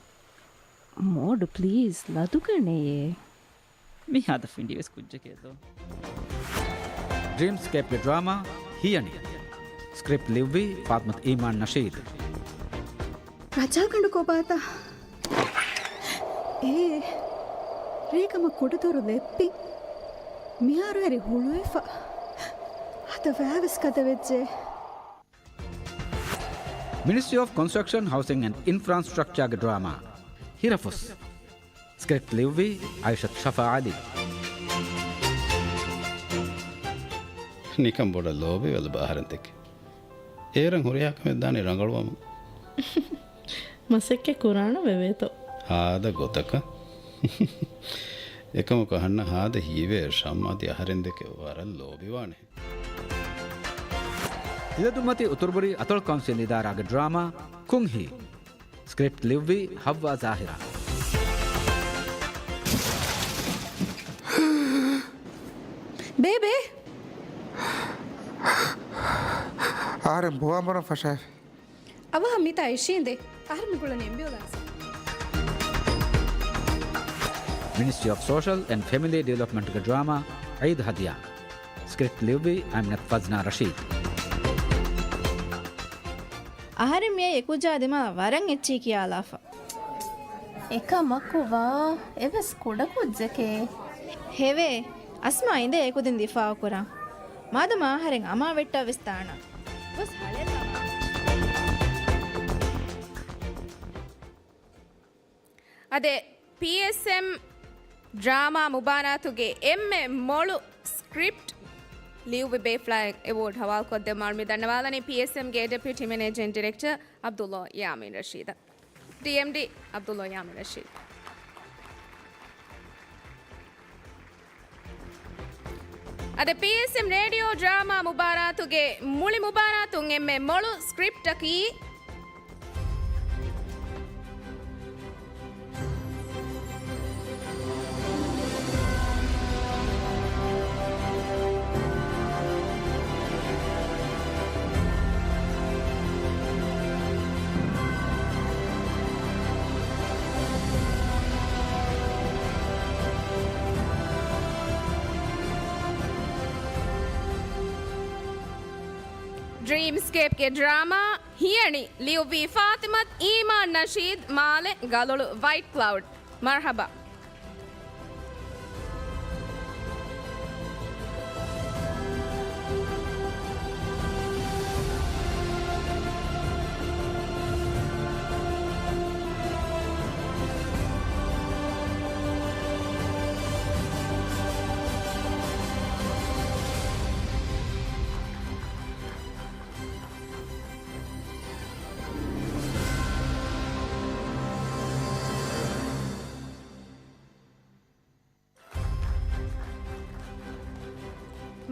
މޯޑު ޕްލީޒް ލަދުގަނޭ. މި ހާދަ ފިނޑިވެސް ކުއްޖެކޭ ދޯ. ޑްރީމްސްކޭޕްގެ ޑްރާމާ ހިޔަނި. ސްކްރިޕްޓް ލިޔުއްވީ ފާތުމަތު އީމާން ނަޝީދު. ރަޖާގަނޑު ކޮބާތަ؟ އޭ، ރޭގަމަ ކުޑަދޮރު ލެއްޕި. މިހާރު އެރި ހުޅުވެފަ. ހަދަ ވައިވެސް ގަދަވެއްޖެ. މިނިސްޓްރީ އޮފް ކޮންސްޓްރަކްޝަން، ހައުސިން އެންޑް އިންފްރާންސްޓްރަކްޗާގެ ޑްރާމާ ހިރަފުސް. ސްކްރިޕްޓް ލިޔުއްވީ އައިޝަތު ޝަފާ އަލީ. ނިކަން ބޮޑަށް ލޯބިވެލަބަ އަހަރެން ދެކެ. އޭރަށް ހުރިހާ ކަމެއް ދާނީ ރަނގަޅުވަމުން. މަސައްކަތް ކުރާނަމޭ ވޭތޯ. ހާދަ ގޮތަކަށް. އެކަމަކު އަހަންނަށް ހާދަ ހީވޭ ޝަމް އަދި އަހަރެން ދެކެ ވަރަށް ލޯބިވާނެ. އިލަދުންމަތީ އުތުރުބުރީ އަތޮޅު ކައުންސިލް އިދާރާގެ ޑްރާމާ ކުންހީ. ސްކްރިޕްޓް ލިޔުއްވީ ހައްވާ ޒާހިރާ. ބޭބޭ! އަހަރެން ބުވާން ބުނަން ފަށާފި. އަވަހަށް މިތާ އިށީނދެ. އަހަރެން މި ގުޅަނީ އެމްބިއުލާންސް. މިނިސްޓްރީ އޮފް ސޯޝަލް އެންޑް ފެމިލީ ޑިވެލޮޕްމަންޓްގެ ޑްރާމާ އީދު ހަދިޔާ. ސްކްރިޕްޓް ލިޔުއްވީ އަމިނަތު ފަޒްނާ ރަޝީދު. އަހަރެން މިއައީ އެކުއްޖާ ދިމާ ވަރަށް އެއްޗިހި ކިޔާލާފަ. އެކަމަކު ވާ އެވެސް ކުޑަކުއްޖެކޭ. ހެވޭ، އަސްމާ އިނދޭ އެކުދިން ދިފާއުކުރާ. މާދަމާ އަހަރެން އަމާ ވެއްޓާ ވެސް ދާނަން. ގޮސް ހަޅޭއްލަވާ. އަދި ޕީއެސްއެމް ޑްރާމާ މުބާރާތުގެ އެންމެ މޮޅު ސްކްރިޕްޓް ލިޔުއްވި ބޭފުޅާއަށް އެވޯޑް ހަވާލުކޮށްދެއްވުމަށް އަޅުގަނޑު މި ދަންނަވާލަނީ ޕީއެސްއެމްގެ ޑެޕިއުޓީ މެނޭޖިން ޑިރެކްޓަރ ޢަބްދުﷲ ޔާމީން ރަޝީދަށް. ޑީއެމްޑީ ޢަބްދުﷲ ޔާމީން ރަޝީދު. އަދި ޕީއެސްއެމް ރޭޑިއޯ ޑްރާމާ މުބާރާތުގެ މުޅި މުބާރާތުން އެންމެ މޮޅު ސްކްރިޕްޓަކީ، ޑްރީމްސްކޭޕްގެ ޑްރާމާ ހިޔަނި ލިޔުއްވީ ފާތިމަތު އީމާން ނަޝީދު، މާލެ، ގަލޮޅު، ވައިޓް ކްލައުޑް. މަރްޙަބާ.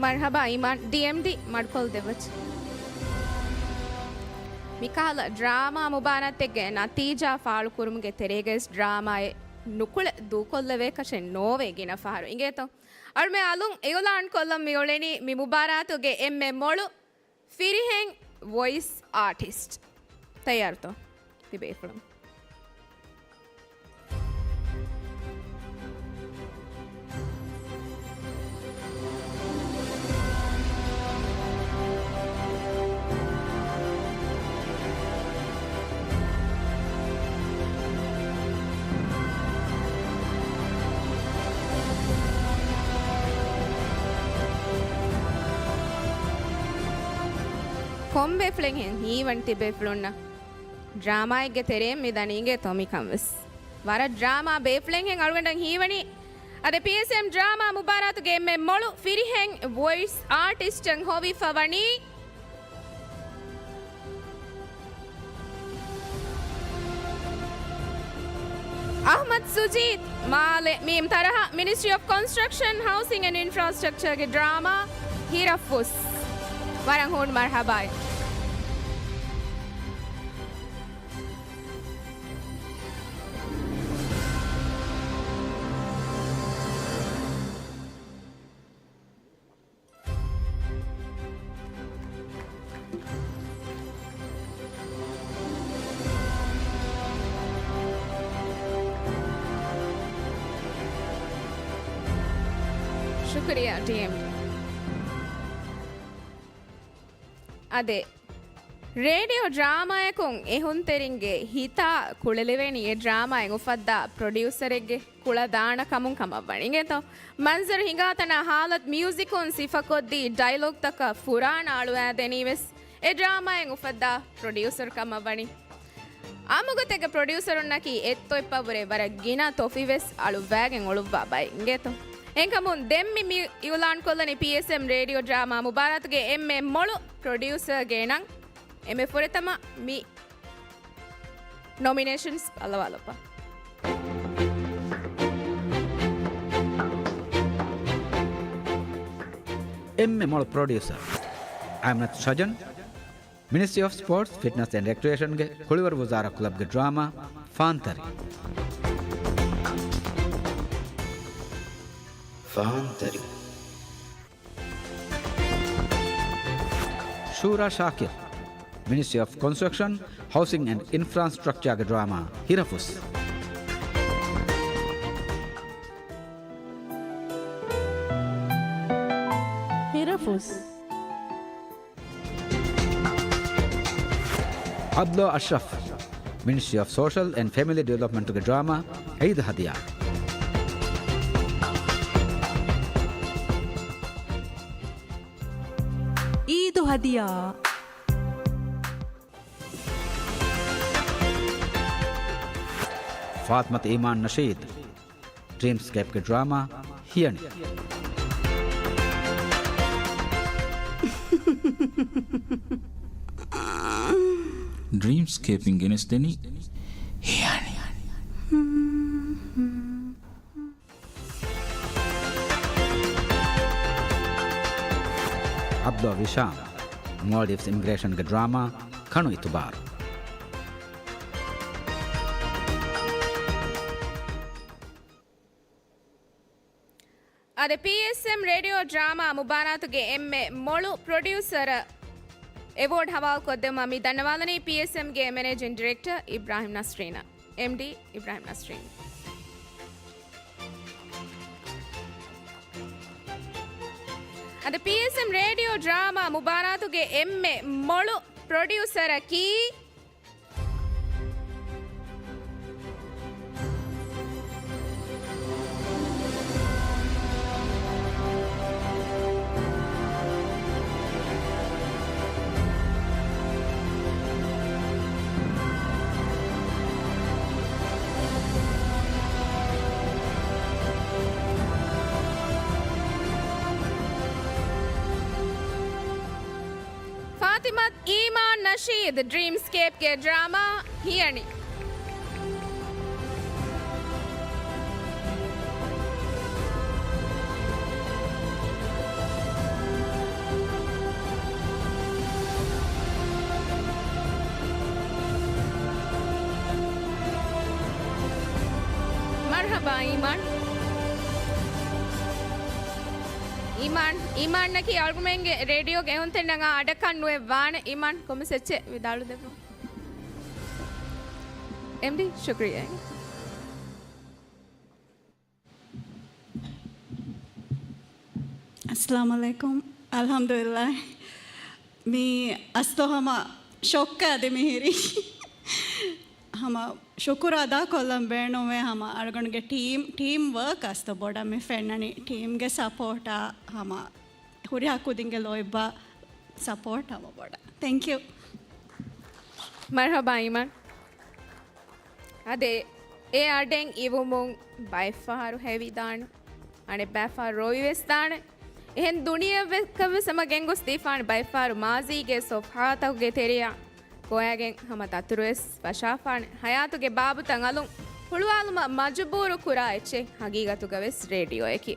މަރްޙަބާ އީމާން، ޑީއެމްޑީ މަޑުކޮށްލަދެއްވައްޗޭ. މިކަހަލަ ޑްރާމާ މުބާރާތެއްގެ ނަތީޖާ ފާޅުކުރުމުގެ ތެރޭގައި ވެސް ޑްރާމާއެއް ނުކުޅެ ދޫކޮށްލެވޭކަށެއް ނޯވޭ ގިނަ ފަހަރު އިނގޭތޯ. އަޅުމެ އަލުން އިއުލާން ކޮށްލަން މިއުޅެނީ މި މުބާރާތުގެ އެންމެ މޮޅު ފިރިހެން ވޮއިސް އާޓިސްޓް. ތައްޔާރުތޯ ތިބޭފުޅުން؟ ކޮން ބޭފުޅެއްހެން ހީވަނީ ތިބޭފުޅުންނަށް؟ ޑްރާމާއެއްގެ ތެރެއިން މި ދަނީ އިނގޭތޯ މިކަން ވެސް. ވަރަށް ޑްރާމާ ބޭފުޅެއްހެން އަޅުގަނޑަށް ހީވަނީ. އަދި ޕީއެސްއެމް ޑްރާމާ މުބާރާތުގެ އެންމެ މޮޅު ފިރިހެން ވޮއިސް އާޓިސްޓަށް ހޮވިފަ ވަނީ އަޙްމަދު ސުޖީތް މާލެ މީމް ތަރަހަ، މިނިސްޓްރީ އޮފް ކޮންސްޓްރަކްޝަން، ހައުސިން އެންޑް އިންފްރާސްޓްރަކްޗަރގެ ޑްރާމާ ހިރަފުސް. ވަރަށް ހޫނު މަރުޙަބާއެއް. ޝުކުރިއްޔާ، ޑީއެމްޑީ. އާދެ، ރޭޑިއޯ ޑްރާމާއަކުން އެހުންތެރިންގެ ހިތާ ކުޅެލިވެނީ އެ ޑްރާމާއިން އުފައްދާ ޕްރޮޑިއުސަރެއްގެ ކުޅަދާނަ ކަމުން ކަމަށްވަނީ އިނގޭތޯ. މަންޒަރު ހިނގާތަނާ ހާލަތު މިއުޒިކުން ސިފަކޮށްދީ ޑައިލޮގްތަކަށް ފުރާނަ އަޅުވާދެނީ ވެސް އެ ޑްރާމާއިން އުފައްދާ ޕްރޮޑިއުސަރު ކަމަށްވަނީ. އާއްމުގޮތެއްގެ ޕްރޮޑިއުސަރުންނަކީ އެއްތޮއްޕަށްވުރެ ވަރަށް ގިނަ ތޮފިވެސް އަޅުއްވާގެން އުޅުއްވާ ބައެއް އިނގޭތޯ. އެހެންކަމުން ދެން މި، މި އިއުލާންކޮށްލަނީ ޕީއެސްއެމް ރޭޑިއޯ ޑްރާމާ މުބާރާތުގެ އެންމެ މޮޅު ޕްރޮޑިއުސަރގެ ނަން. އެންމެ ފުރަތަމަ މި ނޮމިނޭޝަންސް ބައްލަވާލައްވާ. އެންމެ މޮޅު ޕްރޮޑިއުސަރ އައިމްނަތު ޝަޖަން، މިނިސްޓްރީ އޮފް ސްޕޯޓްސް، ފިޓްނަސް އެންޑް ރެކްރިއޭޝަންގެ ކުޅިވަރު ވުޒާރާ ކްލަބްގެ ޑްރާމާ ފާންތަރި. ފާންތަރި. ޝޫރާ ޝާކިރު، މިނިސްޓްރީ އޮފް ކޮންސްޓްރަކްޝަން، ހައުސިން އެންޑް އިންފްރާންސްޓްރަކްޗާގެ ޑްރާމާ ހިރަފުސް. ހިރަފުސް. އަބްދުﷲ އަޝްރަފް، މިނިސްޓްރީ އޮފް ސޯޝަލް އެންޑް ފެމިލީ ޑިވެލޮޕްމަންޓުގެ ޑްރާމާ އީދު ހަދިޔާ. އީދު ހަދިޔާ. ފާތިމަތު އީމާން ނަޝީދު، ޑްރީމްސްކޭޕްގެ ޑްރާމާ ހިޔަނި. ޑްރީމްސްކޭޕިން ގެނެސްދެނީ ހިޔަނި. އަބްދުﷲ ވިޝާން، މޯލްޑިވްސް އިމިގްރޭޝަންގެ ޑްރާމާ ކަނު އިތުބާރު. އާދެ، ޕީއެސްއެމް ރޭޑިއޯ ޑްރާމާ މުބާރާތުގެ އެންމެ މޮޅު ޕްރޮޑިއުސަރ އެވޯޑް ހަވާލުކޮށްދެއްވުމަށް މި ދަންނަވާލަނީ ޕީއެސްއެމްގެ މެނޭޖިން ޑިރެކްޓަރ އިބްރާހިމް ނަސްރީނަށް، އެމްޑީ އިބްރާހިމް ނަސްރީން. އަދި ޕީއެސްއެމް ރޭޑިއޯ ޑްރާމާ މުބާރާތުގެ އެންމެ މޮޅު ޕްރޮޑިއުސަރަކީ، ފާތިމަތު އީމާން ނަޝީދު، ޑްރީމްސްކޭޕްގެ ޑްރާމާ ހިޔަނި. މަރުޙަބާ އީމާން. އީމާން، އީމާންއަކީ އަޅުގަނޑުމެންގެ ރޭޑިއޯގެ އެހުންތެރިންނަށް އަޑަކަށް ނުއެއް ވާނެ. އީމާން، ކޮންމެސް އެއްޗެއް ވިދާޅުދެއްވުން. އެމްޑީ، ޝުކުރިއްޔާ. އައްސަލާމު ޢަލައިކުމް. އަލްޙަމްދުލިއްލާހި. މީ އަސްލު ހަމަ ޝޮއްކަށް އަދި މިހިރީ. ހަމަ ޝުކުރު އަދާކޮށްލަން ބޭނުންވޭ ހަމަ އަޅުގަނޑުގެ ޓީމް، ޓީމް ވަރކް އަސްލު ބޮޑަށް މި ފެންނަނީ. ޓީމްގެ ސަޕޯޓާ ހަމަ ހުރިހާ ކުދިންގެ ލޯތްބާ ސަޕޯޓް ހަމަ ބޮޑަށް. ތެންކް ޔޫ. މަރްހަބާ އީމާން. އަދި އެ އަޑެއް އިވުމުން ބައެއްފަހަރު ހެވިދާނެ. އަނެއްބައިފަހަރު ރޮވިވެސް ދާނެ. އެހެން ދުނިޔެއަކަށްވެސް ހަމަ ގެންގޮސްދީފާނެ. ބައެއްފަހަރު މާޒީގެ ސޮފްހާތަކުގެ ތެރެއަށް ގޮވައިގެން ހަމަ ދަތުރުވެސް ފަށާފާނެ. ހަޔާތުގެ ބާބުތައް އަލުން ހުޅުވާލުމަށް މަޖުބޫރު ކުރާ އެއްޗެއް ހަގީގަތުގަވެސް ރޭޑިއޯއަކީ.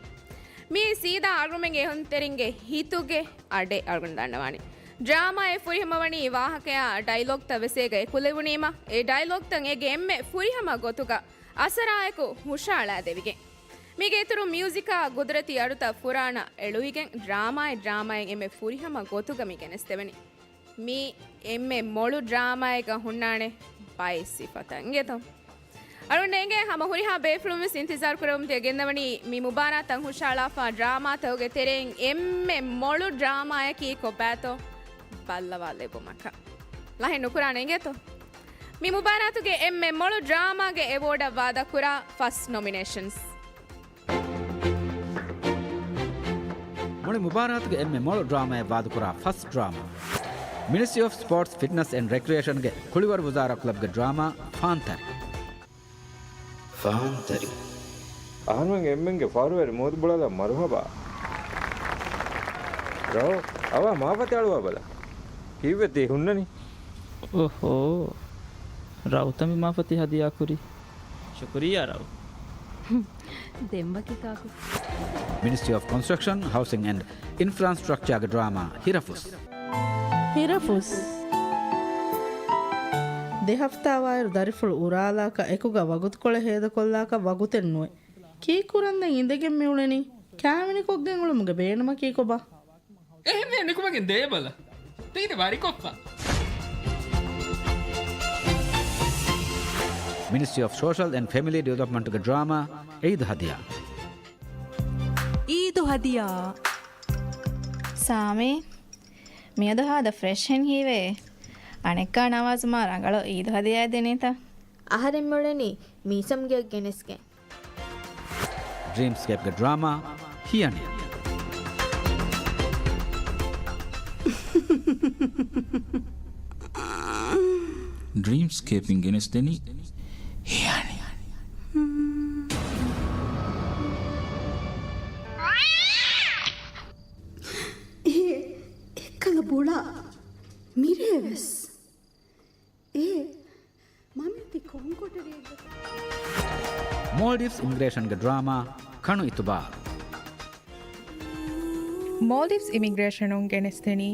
މިއީ ސީދާ އަޅުގަނޑުމެންގެ އެހުންތެރިންގެ ހިތުގެ އަޑެއް އަޅުގަނޑު ދަންނަވާނީ. ޑްރާމާއެއް ފުރިހަމަވަނީ ވާހަކަޔާ ޑައިލޮގްތައް ވެސް އޭގަ އެކުލެވުނީމަ، އެ ޑައިލޮގްތައް އޭގެ އެންމެ ފުރިހަމަ ގޮތުގަ އަސަރާއެކު ހުށައަޅާދެވިގެން. މީގެ އިތުރުން މިއުޒިކާ ގުދުރަތީ އަޑުތައް ފުރާނަ އެޅުވިގެން ޑްރާމާއެއް ޑްރާމާއެއް އެންމެ ފުރިހަމަ ގޮތުގަ މި ގެނެސްދެވެނީ. މީ އެންމެ މޮޅު ޑްރާމާއެއްގަ ހުންނާނެ ބައެއް ސިފަތައް އިނގޭތޯ. އަޅުގަނޑަށް އެނގޭ ހަމަ ހުރިހާ ބޭފުޅުން ވެސް އިންތިޒާރު ކުރެވުމަތީ ގެންދަވަނީ މި މުބާރާތަށް ހުށައަޅާފާ ޑްރާމާތަކުގެ ތެރެއިން އެންމެ މޮޅު ޑްރާމާއަކީ ކޮބާތޯ ބައްލަވާލެއްވުމަކަށް. ލަހެއް ނުކުރާނެ އިނގޭތޯ. މި މުބާރާތުގެ އެންމެ މޮޅު ޑްރާމާގެ އެވޯޑަށް ވާދަކުރާ ފަސް ނޮމިނޭޝަންސް. މުޅި މުބާރާތުގެ އެންމެ މޮޅު ޑްރާމާއަށް ވާދަކުރާ ފަސް ޑްރާމާ. މިނިސްޓްރީ އޮފް ސްޕޯޓްސް، ފިޓްނަސް އެންޑް ރެކްރިއޭޝަންގެ ކުޅިވަރު ވުޒާރާ ކްލަބްގެ ޑްރާމާ ފާންތަރި. ފާންތަރި. އަހަރުމެން އެންމެންގެ ފަހަރުވެރި މޫދު ބުޅަލަށް މަރުހަބާ. ރައު، އަވާ މާފަތި އަޅުވާ ބަލަ. ކީއްވެ ތީ ހުންނަނީ؟ އޮހޯ. ރައުތަ މި މާފަތި ހަދިޔާ ކުރީ. ޝުކުރިއްޔާ ރައު. ދެންވަކި ކާކު. މިނިސްޓްރީ އޮފް ކޮންސްޓްރަކްޝަން، ހައުސިން އެންޑް އިންފްރާންސްޓްރަކްޗާގެ ޑްރާމާ ހިރަފުސް. ހިރަފުސް. ދެ ހަފްތާވާއިރު ދަރިފުޅު އުރާލާކަށް އެކުގަ ވަގުތުކޮޅެއް ހޭދަކޮށްލާކަށް ވަގުތެއް ނުވޭ. ކީއްކުރަން ދެން އިނދެގެން މިއުޅެނީ؟ ކާވެނިކޮށްގެން އުޅުމުގެ ބޭނުމަކީ ކޮބާ؟ އެހެންވެ ނިކުމެގެން ދޭބަލަ. ތީނެ ވަރިކޮށްފަ. މިނިސްޓްރީ އޮފް ސޯޝަލް އެންޑް ފެމިލީ ޑިވެލޮޕްމަންޓްގެ ޑްރާމާ އީދު ހަދިޔާ. އީދު ހަދިޔާ. ސާމީ، މިއަދު ހާދަ ފްރެޝް ހެން ހީވޭ. އަނެއްކާ ނަވާޒު މާ ރަނގަޅު އީދު ހަދިޔާއެއް ދިނީތަ؟ އަހަރެން މިއުޅެނީ މީސަމްގެ ގެނެސްގެން. ޑްރީމްސްކޭޕްގެ ޑްރާމާ ހިޔަނި. ޑްރީމްސްކޭޕިން ގެނެސްދެނީ ހިޔަނި. އޭ އެއްކަލަ ބޮޅާ މިރޭ ވެސް. އޭ، މަމިތި ކޮން ކޮޓަރިއެއްގަތަ؟ މޯލްޑިވްސް އިމިގްރޭޝަންގެ ޑްރާމާ ކަނު އިތުބާރު. މޯލްޑިވްސް އިމިގްރޭޝަނުން ގެނެސްދެނީ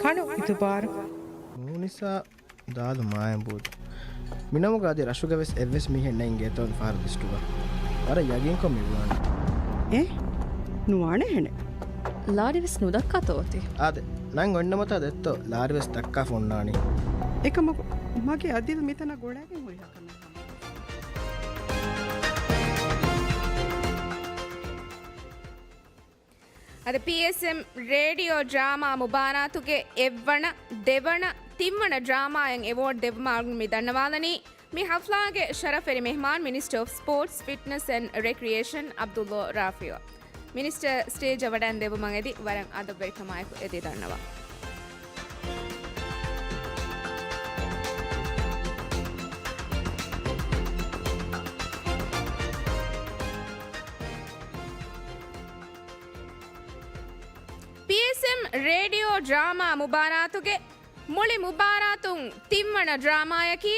ކަނު އިތުބާރު. ނޫނިސާ ދާލު މާޔަނބޫދު. މިނަމުގަ އަދި ރަށުގަވެސް އެއްވެސް މީހެއް ނެތް އިނގޭތޯ މިފަހަރު ލިސްޓުގަ. ވަރަށް ޔަގީންކޮށް މި ބުނަނީ. އޭ؟ ނުވާނެ ހެނެއް. ލާރިވެސް ނުދައްކާތޯ އޮތީ؟ އާދެ، ނަން އޮންނަމަތާ ދެއްތޯ ލާރިވެސް ދައްކާފަ އޮންނާނީ. އެކަމަކު، މަގޭ އަދިލް މިތަނަށް ގުޅައިގެން ހުރިހާ ކަމެއް ހަމަ. އަދި ޕީއެސްއެމް ރޭޑިއޯ ޑްރާމާ މުބާރާތުގެ އެއްވަނަ، ދެވަނަ، ތިންވަނަ ޑްރާމާއަށް އެވޯޑް ދެއްވުމަށް އަޅުގަނޑު މި ދަންނަވާލަނީ. މި ހަފްލާގެ ޝަރަފުވެރި މެހްމާން މިނިސްޓަރ އޮފް ސްޕޯޓްސް، ފިޓްނަސް އެންޑް ރެކްރިއޭޝަން އަބްދުﷲ ރާފިޢު. މިނިސްޓަރ ސްޓޭޖަށް ވަޑައިން ދެއްވުމަށް އެދި ވަރަށް އަދަބުވެރިކަމާއެކު އެދި ދަންނަވާ. ޕީއެސްއެމް ރޭޑިއޯ ޑްރާމާ މުބާރާތުގެ މުޅި މުބާރާތުން ތިންވަނަ ޑްރާމާޔަކީ،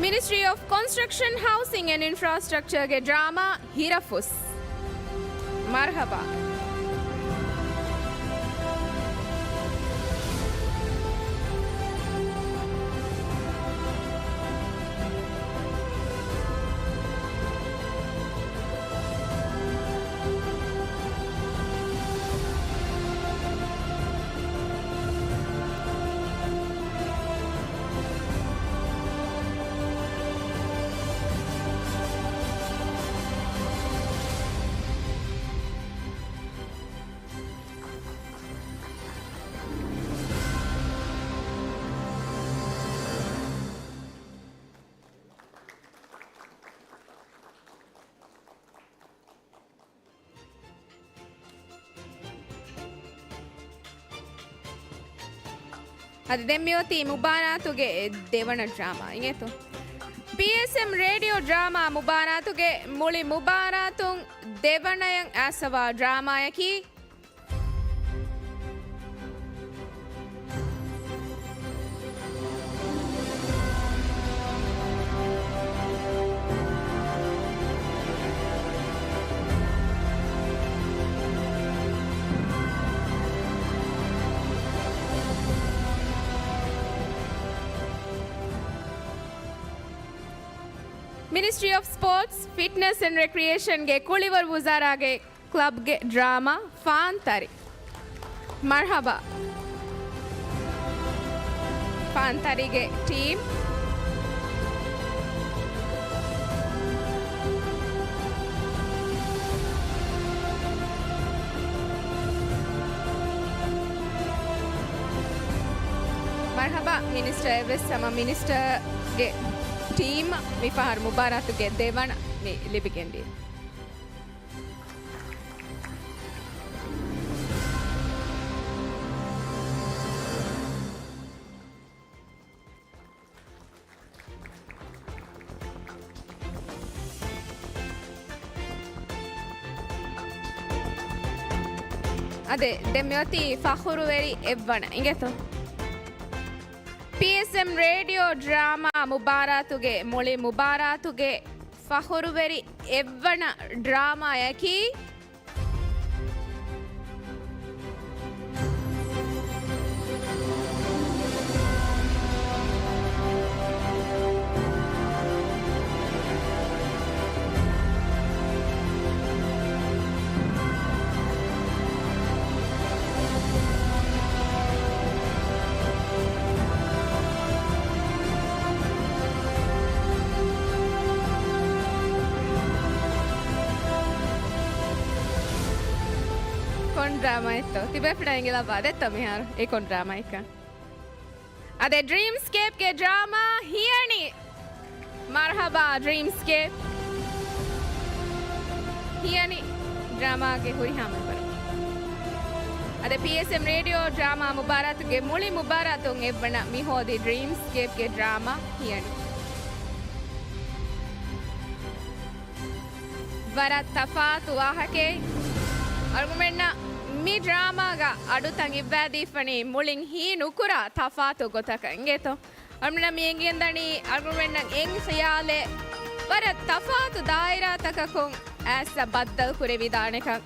މިނިސްޓްރީ އޮފް ކޮންސްޓްރަކްޝަން، ހައުސިން އެންޑް އިންފްރާސްޓްރަކްޗަރގެ ޑްރާމާ ހިރަފުސް. މަރްހަބާ. އަދި ދެން މިއޮތީ މުބާރާތުގެ ދެވަނަ ޑްރާމާ އިނގޭތޯ. ޕީއެސްއެމް ރޭޑިއޯ ޑްރާމާ މުބާރާތުގެ މުޅި މުބާރާތުން ދެވަނަޔަށް އައިސްފަވާ ޑްރާމާޔަކީ، މިނިސްޓްރީ އޮފް ސްޕޯޓްސް، ފިޓްނަސް އެންޑް ރެކްރިއޭޝަންގެ ކުޅިވަރު ވުޒާރާގެ ކްލަބްގެ ޑްރާމާ ފާންތަރި. މަރްހަބާ. ފާންތަރިގެ ޓީމް. މަރްހަބާ މިނިސްޓަރ އެއްވެސް ހަމަ މިނިސްޓަރގެ ޓީމަށް މިފަހަރު މުބާރާތުގެ ދެވަނަ މި ލިބިގެންދިޔަ. އާދެ، ދެން މިއޮތީ ފަޚުރުވެރި އެއްވަނަ އިނގޭތޯ. ޕީއެސްއެމް ރޭޑިއޯ ޑްރާމާ މުބާރާތުގެ މުޅި މުބާރާތުގެ ފަޚުރުވެރި އެއްވަނަ ޑްރާމާޔަކީ، ކޮން ޑްރާމާއެއްތޯ؟ ތިބޭފުޅާ އިނގިލައްވާ ދެއްތޯ މިހާރު އެ ކޮން ޑްރާމާއެއްކަން؟ އާދެ، ޑްރީމްސްކޭޕްގެ ޑްރާމާ ހިޔަނި. މަރްހަބާ، ޑްރީމްސްކޭޕް. ހިޔަނި ޑްރާމާގެ ހުރިހާ މެމްބަރު. އާދެ، ޕީއެސްއެމް ރޭޑިއޯ ޑްރާމާ މުބާރާތުގެ މުޅި މުބާރާތުން އެއްވަނަ މި ހޯދި ޑްރީމްސްކޭޕްގެ ޑްރާމާ ހިޔަނި. ވަރަށް ތަފާތު ވާހަކައެއް. އަޅުގަނޑުމެންނަށް މި ޑްރާމާގަ އަޑުތައް އިއްވާދީފަނީ މުޅިން ހީ ނުކުރާ ތަފާތު ގޮތަކަށް އިނގޭތޯ. އަޅުގަނޑުމެންނަށް މި އެނގިގެންދަނީ އަޅުގަނޑުމެންނަށް އެން ޚިޔާލެއް ވަރަށް ތަފާތު ދާއިރާތަކަކުން އައިސް ބައްދަލު ކުރެވިދާނެކަން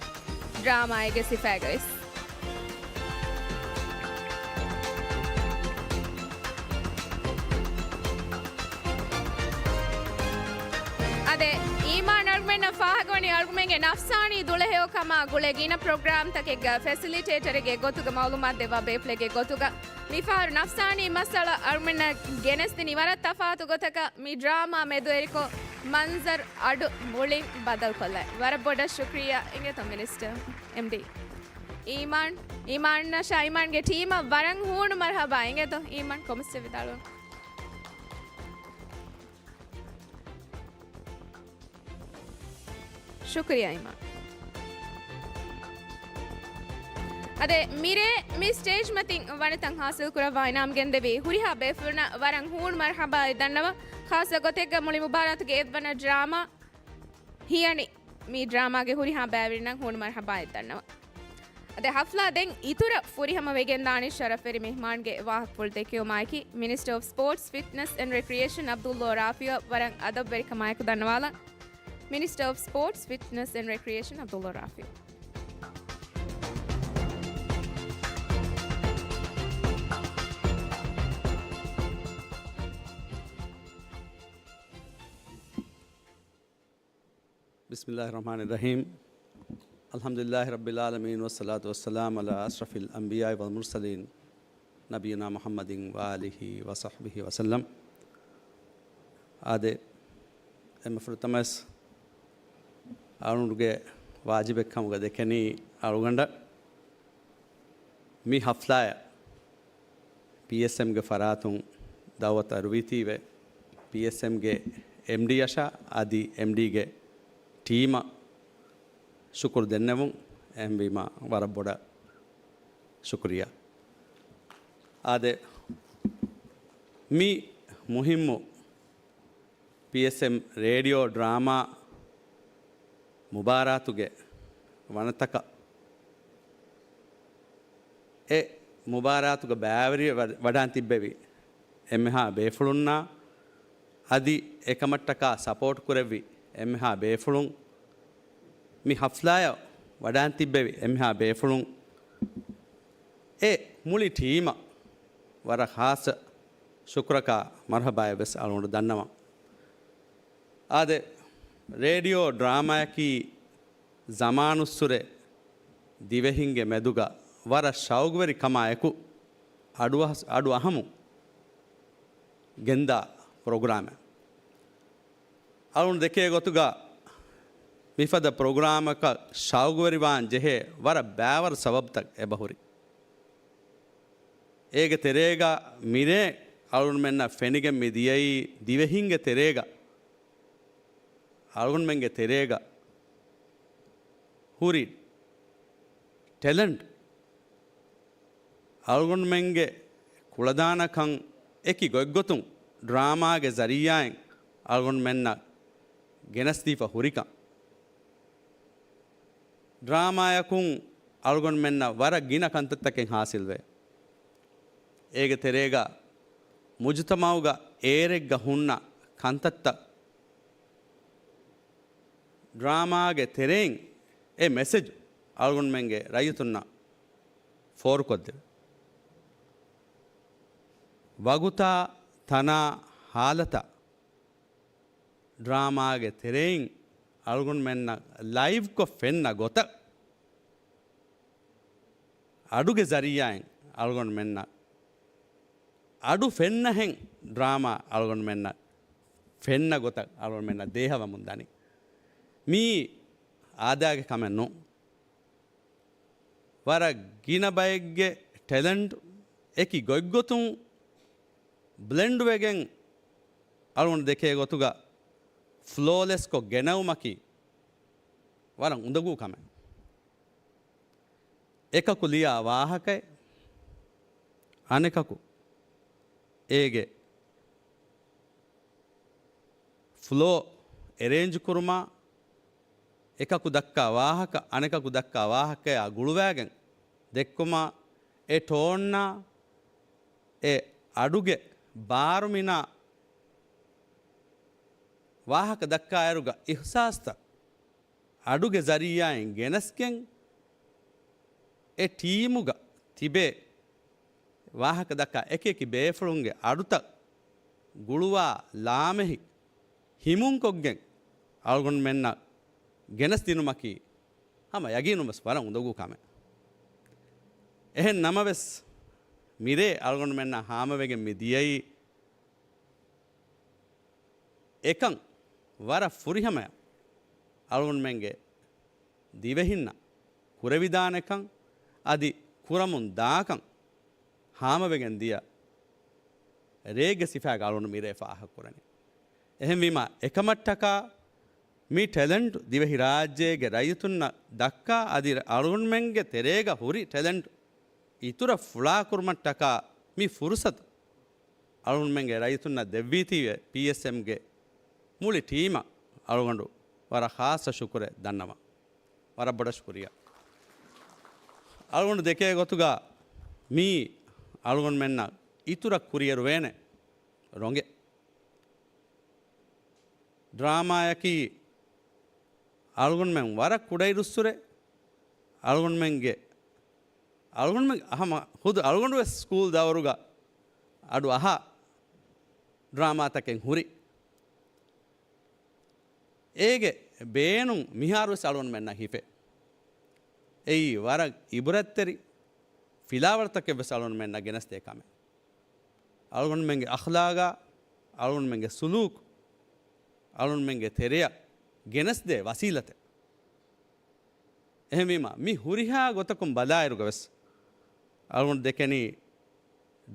ޑްރާމާއެއްގެ ސިފައިގަވެސް. އާދެ، އީމާން އަޅުގަނޑުމެންނަށް ފާހަގަވަނީ އަޅުގަނޑުމެންގެ ނަފްސާނީ ދުޅަހެޔޮކަމާ ގުޅޭ ގިނަ ޕްރޮގްރާމްތަކެއްގަ ފެސިލިޓޭޓަރެއްގެ ގޮތުގަ މައުލޫމާތު ދެއްވާ ބޭފުޅެއްގެ ގޮތުގަ މިފަހަރު ނަފްސާނީ މައްސަލަ އަޅުގަނޑުމެންނަށް ގެނެސްދިނީ ވަރަށް ތަފާތު ގޮތަކަށް މި ޑްރާމާ މެދުވެރިކޮށް މަންޒަރު އަޑު މުޅިން ބަދަލުކޮށްލައި. ވަރަށް ބޮޑަށް ޝުކްރިއްޔާ އިނގޭތޯ މިނިސްޓަރ އެމްޑީ. އީމާން، އީމާން ނަޝާ، އީމާންގެ ޓީމަށް ވަރަށް ހޫނު މަރްހަބާ އިނގޭތޯ. އީމާން ކޮމެންޓްސް ވިދާޅުވަން. ޝުކުރިއްޔާ އީމާން. އާދެ، މިރޭ މި ސްޓޭޖް މަތިން ވަނިތައް ހާސިލް ކުރައްވާ އިނާމް ގެންދެވި ހުރިހާ ބޭފުޅުންނަށް ވަރަށް ހޫނު މަރްހަބާއެއް ދަންނަވަން. ޚާއްޞަ ގޮތެއްގަ މުޅި މުބާރާތުގެ އެއްވަނަ ޑްރާމާ ހިޔަނި މި ޑްރާމާގެ ހުރިހާ ބައިވެރިންނަށް ހޫނު މަރްހަބާއެއް ދަންނަވަން. އަދި ހަފްލާ ދެން އިތުރަށް ފުރިހަމަވެގެންދާނީ ޝަރަފްވެރި މެހްމާންގެ ވާހަކަފުޅު ދެކެވުމާއެކީ، މިނިސްޓަރ އޮފް ސްޕޯޓްސް، ފިޓްނަސް އެންޑް ރެކްރިއޭޝަން އަބްދުﷲ ރާފިއުއަށް ވަރަށް އަދަބުވެރިކަމާއެކު ދަންނަވާލަން. މިނިސްޓަރ އޮފް ސްޕޯޓްސް، ފިޓްނަސް އެންޑް ރެކްރިއޭޝަން އަބްދުﷲ ރާފިއު. بسم الله الرحمن الرحيم. الحمد لله رب العالمين، والصلاة والسلام على أشرف الأنبياء والمرسلين، نبينا محمد وآله وصحبه وسلم. އާދެ، އެންމެ ފުރަތަމަވެސް އަޅުގަނޑުގެ ވާޖިބެއް ކަމުގަ ދެކެނީ އަޅުގަނޑަށް މި ހަފްލާއަށް ޕީއެސްއެމްގެ ފަރާތުން ދައުވަތު އަރުވީތީވެ، ޕީއެސްއެމްގެ އެމްޑީއަށާ އަދި އެމްޑީގެ ޓީމަށް ޝުކުރު ދެންނެވުން. އެހެންވީމާ، ވަރަށް ބޮޑަށް ޝުކުރިއްޔާ. އާދެ، މި މުހިއްމު ޕީއެސްއެމް ރޭޑިއޯ ޑްރާމާ މުބާރާތުގެ ވަނަތަކަށް އެ މުބާރާތުގަ ބައިވެރިވެ ވަ-، ވަޑާން ތިއްބެވި އެންމެހާ ބޭފުޅުންނާ އަދި އެކަމަށްޓަކާ ސަޕޯޓް ކުރެއްވި އެންމެހާ ބޭފުޅުން، މި ހަފްލާޔަށް ވަޑާން ތިއްބެވި އެންމެހާ ބޭފުޅުން، އެ މުޅި ޓީމަށް ވަރަށް ޚާއްޞަ ޝުކުރަކާ މަރުޙަބާއެއް ވެސް އަޅުގަނޑު ދަންނަވަން. އާދެ، ރޭޑިއޯ ޑްރާމާއަކީ ޒަމާނުއްސުރެ ދިވެހިންގެ މެދުގަ ވަރަށް ޝައުގުވެރި ކަމާ އެކު އަޑުއަހަސް-، އަޑު އަހަމުން ގެންދާ ޕްރޮގްރާމެއް. އަޅުގަނޑު ދެކޭ ގޮތުގަ މިފަދަ ޕްރޮގްރާމަކަށް ޝައުގުވެރިވާން ޖެހޭ ވަރަށް ބައިވަރު ސަބަބުތައް އެބަހުރި. އޭގެ ތެރޭގަ މިރޭ އަޅުގަނޑުމެންނަށް ފެނިގެން މި ދިޔައީ ދިވެހިންގެ ތެރޭގަ، އަޅުގަނޑުމެންގެ ތެރޭގަ ހުރި ޓެލެންޓް، އަޅުގަނޑުމެންގެ ކުޅަދާނަކަން އެކި ގޮތްގޮތުން ޑްރާމާގެ ޒަރީއާއިން އަޅުގަނޑުމެންނަށް ގެނެސްދީފަ ހުރިކަން. ޑްރާމާއަކުން އަޅުގަނޑުމެންނަށް ވަރަށް ގިނަ ކަންތައްތަކެއް ހާސިލްވޭ. އޭގެ ތެރޭގަ މުޖުތަމަޢުގަ އޭރެއްގަ ހުންނަ ކަންތައްތައް ޑްރާމާގެ ތެރެއިން އެ މެސެޖް އަޅުގަނޑުމެންގެ ރައްޔިތުންނަށް ފޯރުކޮށްދެވޭ. ވަގުތާ ތަނާ ހާލަތާ ޑްރާމާގެ ތެރެއިން އަޅުގަނޑުމެންނަށް ލައިވްކޮށް ފެންނަ ގޮތަށް، އަޑުގެ ޒަރީއާއިން އަޅުގަނޑުމެންނަށް އަޑު ފެންނަހެން ޑްރާމާ އަޅުގަނޑުމެންނަށް ފެންނަ ގޮތަށް އަޅުގަނޑުމެންނަށް ދޭހަވަމުން ދަނީ. މީ އާދައިގެ ކަމެއް ނޫން. ވަރަށް ގިނަ ބައެއްގެ ޓެލެންޓް އެކި ގޮތްގޮތުން ބްލެންޑްވެގެން އަޅުގަނޑު ދެކޭ ގޮތުގަ ފްލޯލެސްކޮށް ގެނައުމަކީ ވަރަށް އުނދަގޫ ކަމެއް. އެކަކު ލިޔާ ވާހަކައެއް އަނެކަކު އޭގެ ފްލޯ އެރޭންޖް ކުރުމާ، އެކަކު ދައްކާ ވާހަކަ އަނެކަކު ދައްކާ ވާހަކަޔާ ގުޅުވާގެން ދެއްކުމާ، އެ ޓޯންއާ އެ އަޑުގެ ބާރުމިނާ ވާހަކަ ދައްކާއިރުގަ އިޙްސާސްތައް އަޑުގެ ޒަރީއާއިން ގެނެސްގެން، އެ ޓީމުގަ ތިބޭ ވާހަކަ ދައްކާ އެކިއެކި ބޭފުޅުންގެ އަޑުތައް ގުޅުވާ ލާމެހި ހިމުންކޮށްގެން އަޅުގަނޑުމެންނަށް ގެނެސްދިނުމަކީ ހަމަ ޔަގީނުން ވެސް ވަރަށް އުނދަގޫ ކަމެއް. އެހެން ނަމަވެސް، މިރޭ އަޅުގަނޑުމެންނާ ހާމަވެގެން މި ދިޔައީ އެކަން ވަރަށް ފުރިހަމަޔަށް އަޅުގަނޑުމެންގެ ދިވެހިންނަށް ކުރެވިދާނެކަން އަދި ކުރަމުން ދާކަން ހާމަވެގެން ދިޔަ ރޭގެ ސިފައިގަ އަޅުގަނޑު މިރޭ ފާހަގަކުރަނީ. އެހެންވީމާ، އެކަމަށްޓަކާ މި ޓެލެންޓް ދިވެހިރާއްޖޭގެ ރައްޔިތުންނަށް ދައްކާ އަދި އަޅުގަނޑުމެންގެ ތެރޭގަ ހުރި ޓެލެންޓް އިތުރަށް ފުޅާކުރުމަށްޓަކާ މި ފުރުސަތު އަޅުގަނޑުމެންގެ ރައްޔިތުންނަށް ދެއްވީތީވެ، ޕީއެސްއެމްގެ މުޅި ޓީމަށް އަޅުގަނޑު ވަރަށް ޚާއްޞަ ޝުކުރެއް ދަންނަވަން. ވަރަށް ބޮޑަށް ޝުކުރިއްޔާ. އަޅުގަނޑު ދެކޭ ގޮތުގަ މީ އަޅުގަނޑުމެންނަށް އިތުރަށް ކުރިއެރުވޭނެ ރޮނގެއް. ޑްރާމާއަކީ އަޅުގަނޑުމެން ވަރަށް ކުޑައިރުއްސުރެ އަޅުގަނޑުމެންގެ، އަޅުގަނޑުމެން ހަމަ ހުދު އަޅުގަނޑު ވެސް ސްކޫލް ދައުރުގަ އަޑު އަހާ ޑްރާމާތަކެއް ހުރި. އޭގެ ބޭނުން މިހާރު ވެސް އަޅުގަނޑުމެންނަށް ހިފޭ. އެއީ ވަރަށް އިބުރަތްތެރި ފިލާވަޅުތަކެއް ވެސް އަޅުގަނޑުމެންނަށް ގެނެސްދޭ ކަމެއް. އަޅުގަނޑުމެންގެ އަޚްލާގާ، އަޅުގަނޑުމެންގެ ސުލޫކު، އަޅުގަނޑުމެންގެ ތެރެއަށް ގެނެސްދޭ ވަސީލަތެއް. އެހެންވީމާ، މި ހުރިހާ ގޮތަކުން ބަލާއިރުގަ ވެސް، އަޅުގަނޑު ދެކެނީ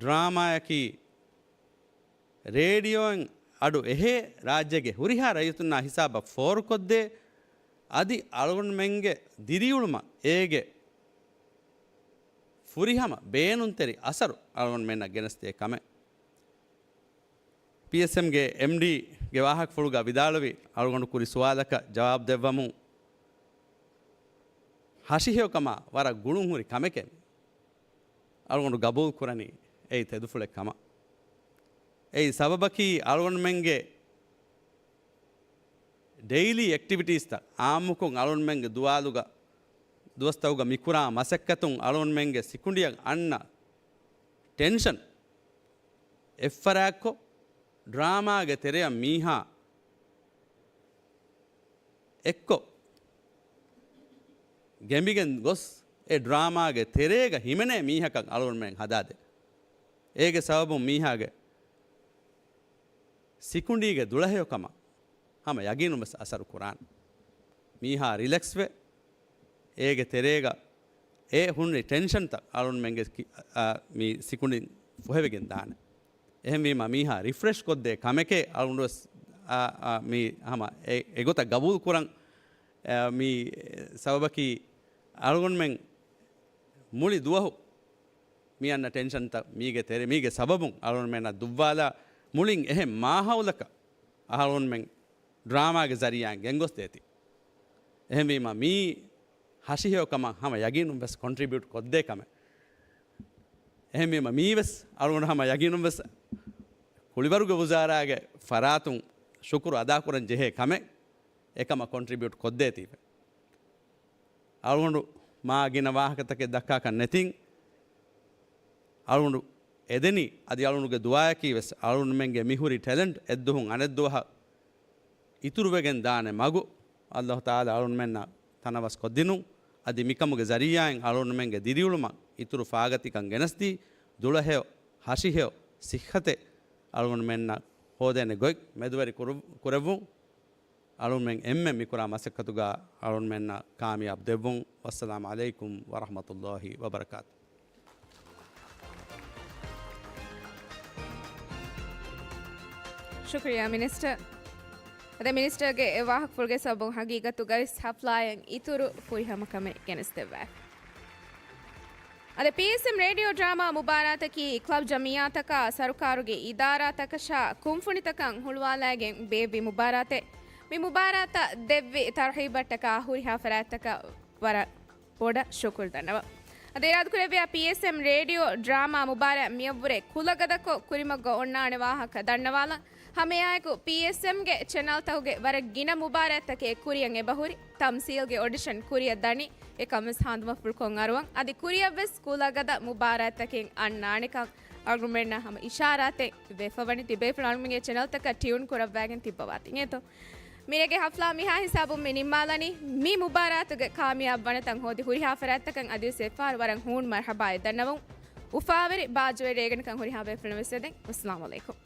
ޑްރާމާއަކީ ރޭޑިއޯއިން އަޑު އެހޭ ރާއްޖޭގެ ހުރިހާ ރައްޔިތުންނާ ހިސާބަށް ފޯރުކޮށްދޭ، އަދި އަޅުގަނޑުމެންގެ ދިރިއުޅުމަށް އޭގެ ފުރިހަމަ ބޭނުންތެރި އަސަރު އަޅުގަނޑުމެންނަށް ގެނެސްދޭ ކަމެއް. ޕީއެސްއެމްގެ އެމްޑީގެ ވާހަކަފުޅުގަ ވިދާޅުވި އަޅުގަނޑު ކުރި ސުވާލަކަށް ޖަވާބު ދެއްވަމުން، ހަށިހެޔޮކަމާ ވަރަށް ގުޅުންހުރި ކަމެކޭ. އަޅުގަނޑު ގަބޫލު ކުރަނީ އެއީ ތެދުފުޅެއް ކަމަށް. އެއީ ސަބަބަކީ އަޅުގަނޑުމެންގެ ޑެއިލީ އެކްޓިވިޓީސްތައް އާއްމުކޮށް އަޅުންމެންގެ ދުވާލުގަ، ދުވަސްތަކުގަ މިކުރާ މަސައްކަތުން އަޅުންމެންގެ ސިކުނޑިއަށް އަންނަ ޓެންޝަން އެއްފަރާތްކޮށް، ޑްރާމާގެ ތެރެއަށް މީހާ އެއްކޮށް ގެނބިގެން ގޮސް، އެ ޑްރާމާގެ ތެރޭގަ ހިމެނޭ މީހަކަށް އަޅުންމެން ހަދާދޭ. އޭގެ ސަބަބުން މީހާގެ ސިކުނޑީގެ ދުޅަހެޔޮކަމަށް ހަމަ ޔަގީނުން ވެސް އަސަރު ކުރާނެ. މީހާ ރިލެކްސްވެ، އޭގެ ތެރޭގަ އެ ހުންނި ޓެންޝަންތައް އަޅުންމެންގެ ކި-، އާ، މި ސިކުނޑިން ފުހެވިގެން ދާނެ. އެހެންވީމަ މީހާ ރިފްރެޝް ކޮށްދޭ ކަމެކޭ އަޅުގަނޑު ވެސް، އާ، އާ، މި ހަމަ އެ-، އެގޮތަށް ގަބޫލު ކުރަން، އާ، މި ސަބަބަކީ އަޅުގަނޑުމެން މުޅި ދުވަހު މި އަންނަ ޓެންޝަންތައް މީގެ ތެރެ-، މީގެ ސަބަބުން އަޅުގަނޑުމެންނަށް ދުއްވާލާ މުޅިން އެހެން މާހައުލަކަށް އަހަރުންމެން ޑްރާމާގެ ޒަރީއާއިން ގެންގޮސްދޭތީ. އެހެންވީމަ މީ ހަށިހެޔޮކަމަށް ހަމަ ޔަގީނުން ވެސް ކޮންޓްރިބިއުޓް ކޮށްދޭ ކަމެއް. އެހެންވީމަ މީ ވެސް އަޅުގަނޑު ހަމަ ޔަގީނުން ވެސް ކުޅިވަރުގެ ވުޒާރާގެ ފަރާތުން ޝުކުރު އަދާކުރަން ޖެހޭ ކަމެއް އެކަމަށް ކޮންޓްރިބިއުޓް ކޮށްދޭތީވެ. އަޅުގަނޑު މާ ގިނަ ވާހަކަތަކެއް ދައްކާކަށް ނެތިން. އަޅުގަނޑު އެދެނީ އަދި އަޅުގަނޑުގެ ދުޢާއަކީ ވެސް އަޅުގަނޑުމެންގެ މިހުރި ޓެލެންޓް އެއްދުވަހުން އަނެއްދުވަހަށް އިތުރުވެގެން ދާނެ މަގު އައްލާހު ތަޢާލާ އަޅުގަނޑުމެންނަށް ތަނަވަސް ކޮށްދިނުން. އަދި މިކަމުގެ ޒަރީޢާއިން އަޅުގަނޑުމެންގެ ދިރިއުޅުމަށް އިތުރު ފާގަތިކަން ގެނެސްދީ، ދުޅަހެޔޮ، ހަށިހެޔޮ، ސިއްހަތެއް އަޅުގަނޑުމެންނަށް ހޯދޭނެ ގޮތް މެދުވެރި ކުރު-، ކުރެއްވުން. އަޅުންމެން އެންމެން މިކުރާ މަސައްކަތުގަ އަޅުންމެންނަށް ކާމިޔާބު ދެއްވުން. ވައްސަލާމު ޢަލައިކުމް ވަރަޙްމަތުﷲ ވަބަރަކާތު. ޝުކުރިއްޔާ މިނިސްޓަރ. އަދި މިނިސްޓަރގެ އެ ވާހަކަފުޅުގެ ސަބަބުން ހަގީގަތުގައި ވެސް ހަފްލާއަށް އިތުރު ފުރިހަމަ ކަމެއް ގެނެސްދެއްވާ. އަދި ޕީއެސްއެމް ރޭޑިއޯ ޑްރާމާ މުބާރާތަކީ ކްލަބް ޖަމިއްޔާތަކާ، ސަރުކާރުގެ އިދާރާތަކަށާ، ކުންފުނިތަކަށް ހުޅުވާލައިގެން ބޭއްވި މުބާރާތެއް. މި މުބާރާތަށް ދެއްވި ތަރުހީބަށްޓަކާ ހުރިހާ ފަރާތްތަކަށް ވަރަށް ބޮޑަށް ޝުކުރު ދަންނަވަން. އަދި އިރާދަކުރެއްވިޔާ ޕީއެސްއެމް ރޭޑިއޯ ޑްރާމާ މުބާރާތް މިއަށްވުރެ ކުލަގަދަކޮށް ކުރިމަގުގަ އޮންނާނެ ވާހަކަ ދަންނަވާލަން. ހަމައެއާއެކު ޕީއެސްއެމްގެ ޗެނަލްތަކުގެ ވަރަށް ގިނަ މުބާރާތްތަކެއް ކުރިއަށް އެބަހުރި، ތަމްސީލްގެ އޮޑިޝަން ކުރިއަށް ދަނީ، އެކަން ވެސް ހާނދުމަފުޅުކޮށް އަރުވަން. އަދި ކުރިއަށް ވެސް ކުލަގަދަ މުބާރާތްތަކެއް އަންނާނެކަން އަޅުގަނޑުމެންނަށް ހަމަ އިޝާރާތެއް ވެފަވަނީ. ތި ބޭފުޅުން އަޅުގަނޑުމެންގެ ޗެނަލްތަކަށް ޓިއުން ކުރައްވައިގެން ތިއްބަވާތީ އިނގޭތޯ. މިރޭގެ ހަފްލާ މިހާ ހިސާބުން މި ނިންމާލަނީ. މި މުބާރާތުގެ ކާމިޔާބު ވަނަތަން ހޯދި ހުރިހާ ފަރާތްތަކަށް އަދިވެސް އެއްފަހަރު ވަރަށް ހޫނު މަރްޙަބާއެއް ދަންނަވަން. އުފާވެރި ބާއްޖަވެރި ރޭގަނޑަކަށް ހުރިހާ ބޭފުޅުން ވެސް އެދެން. އައްސަލާމު ޢަލައިކުމް.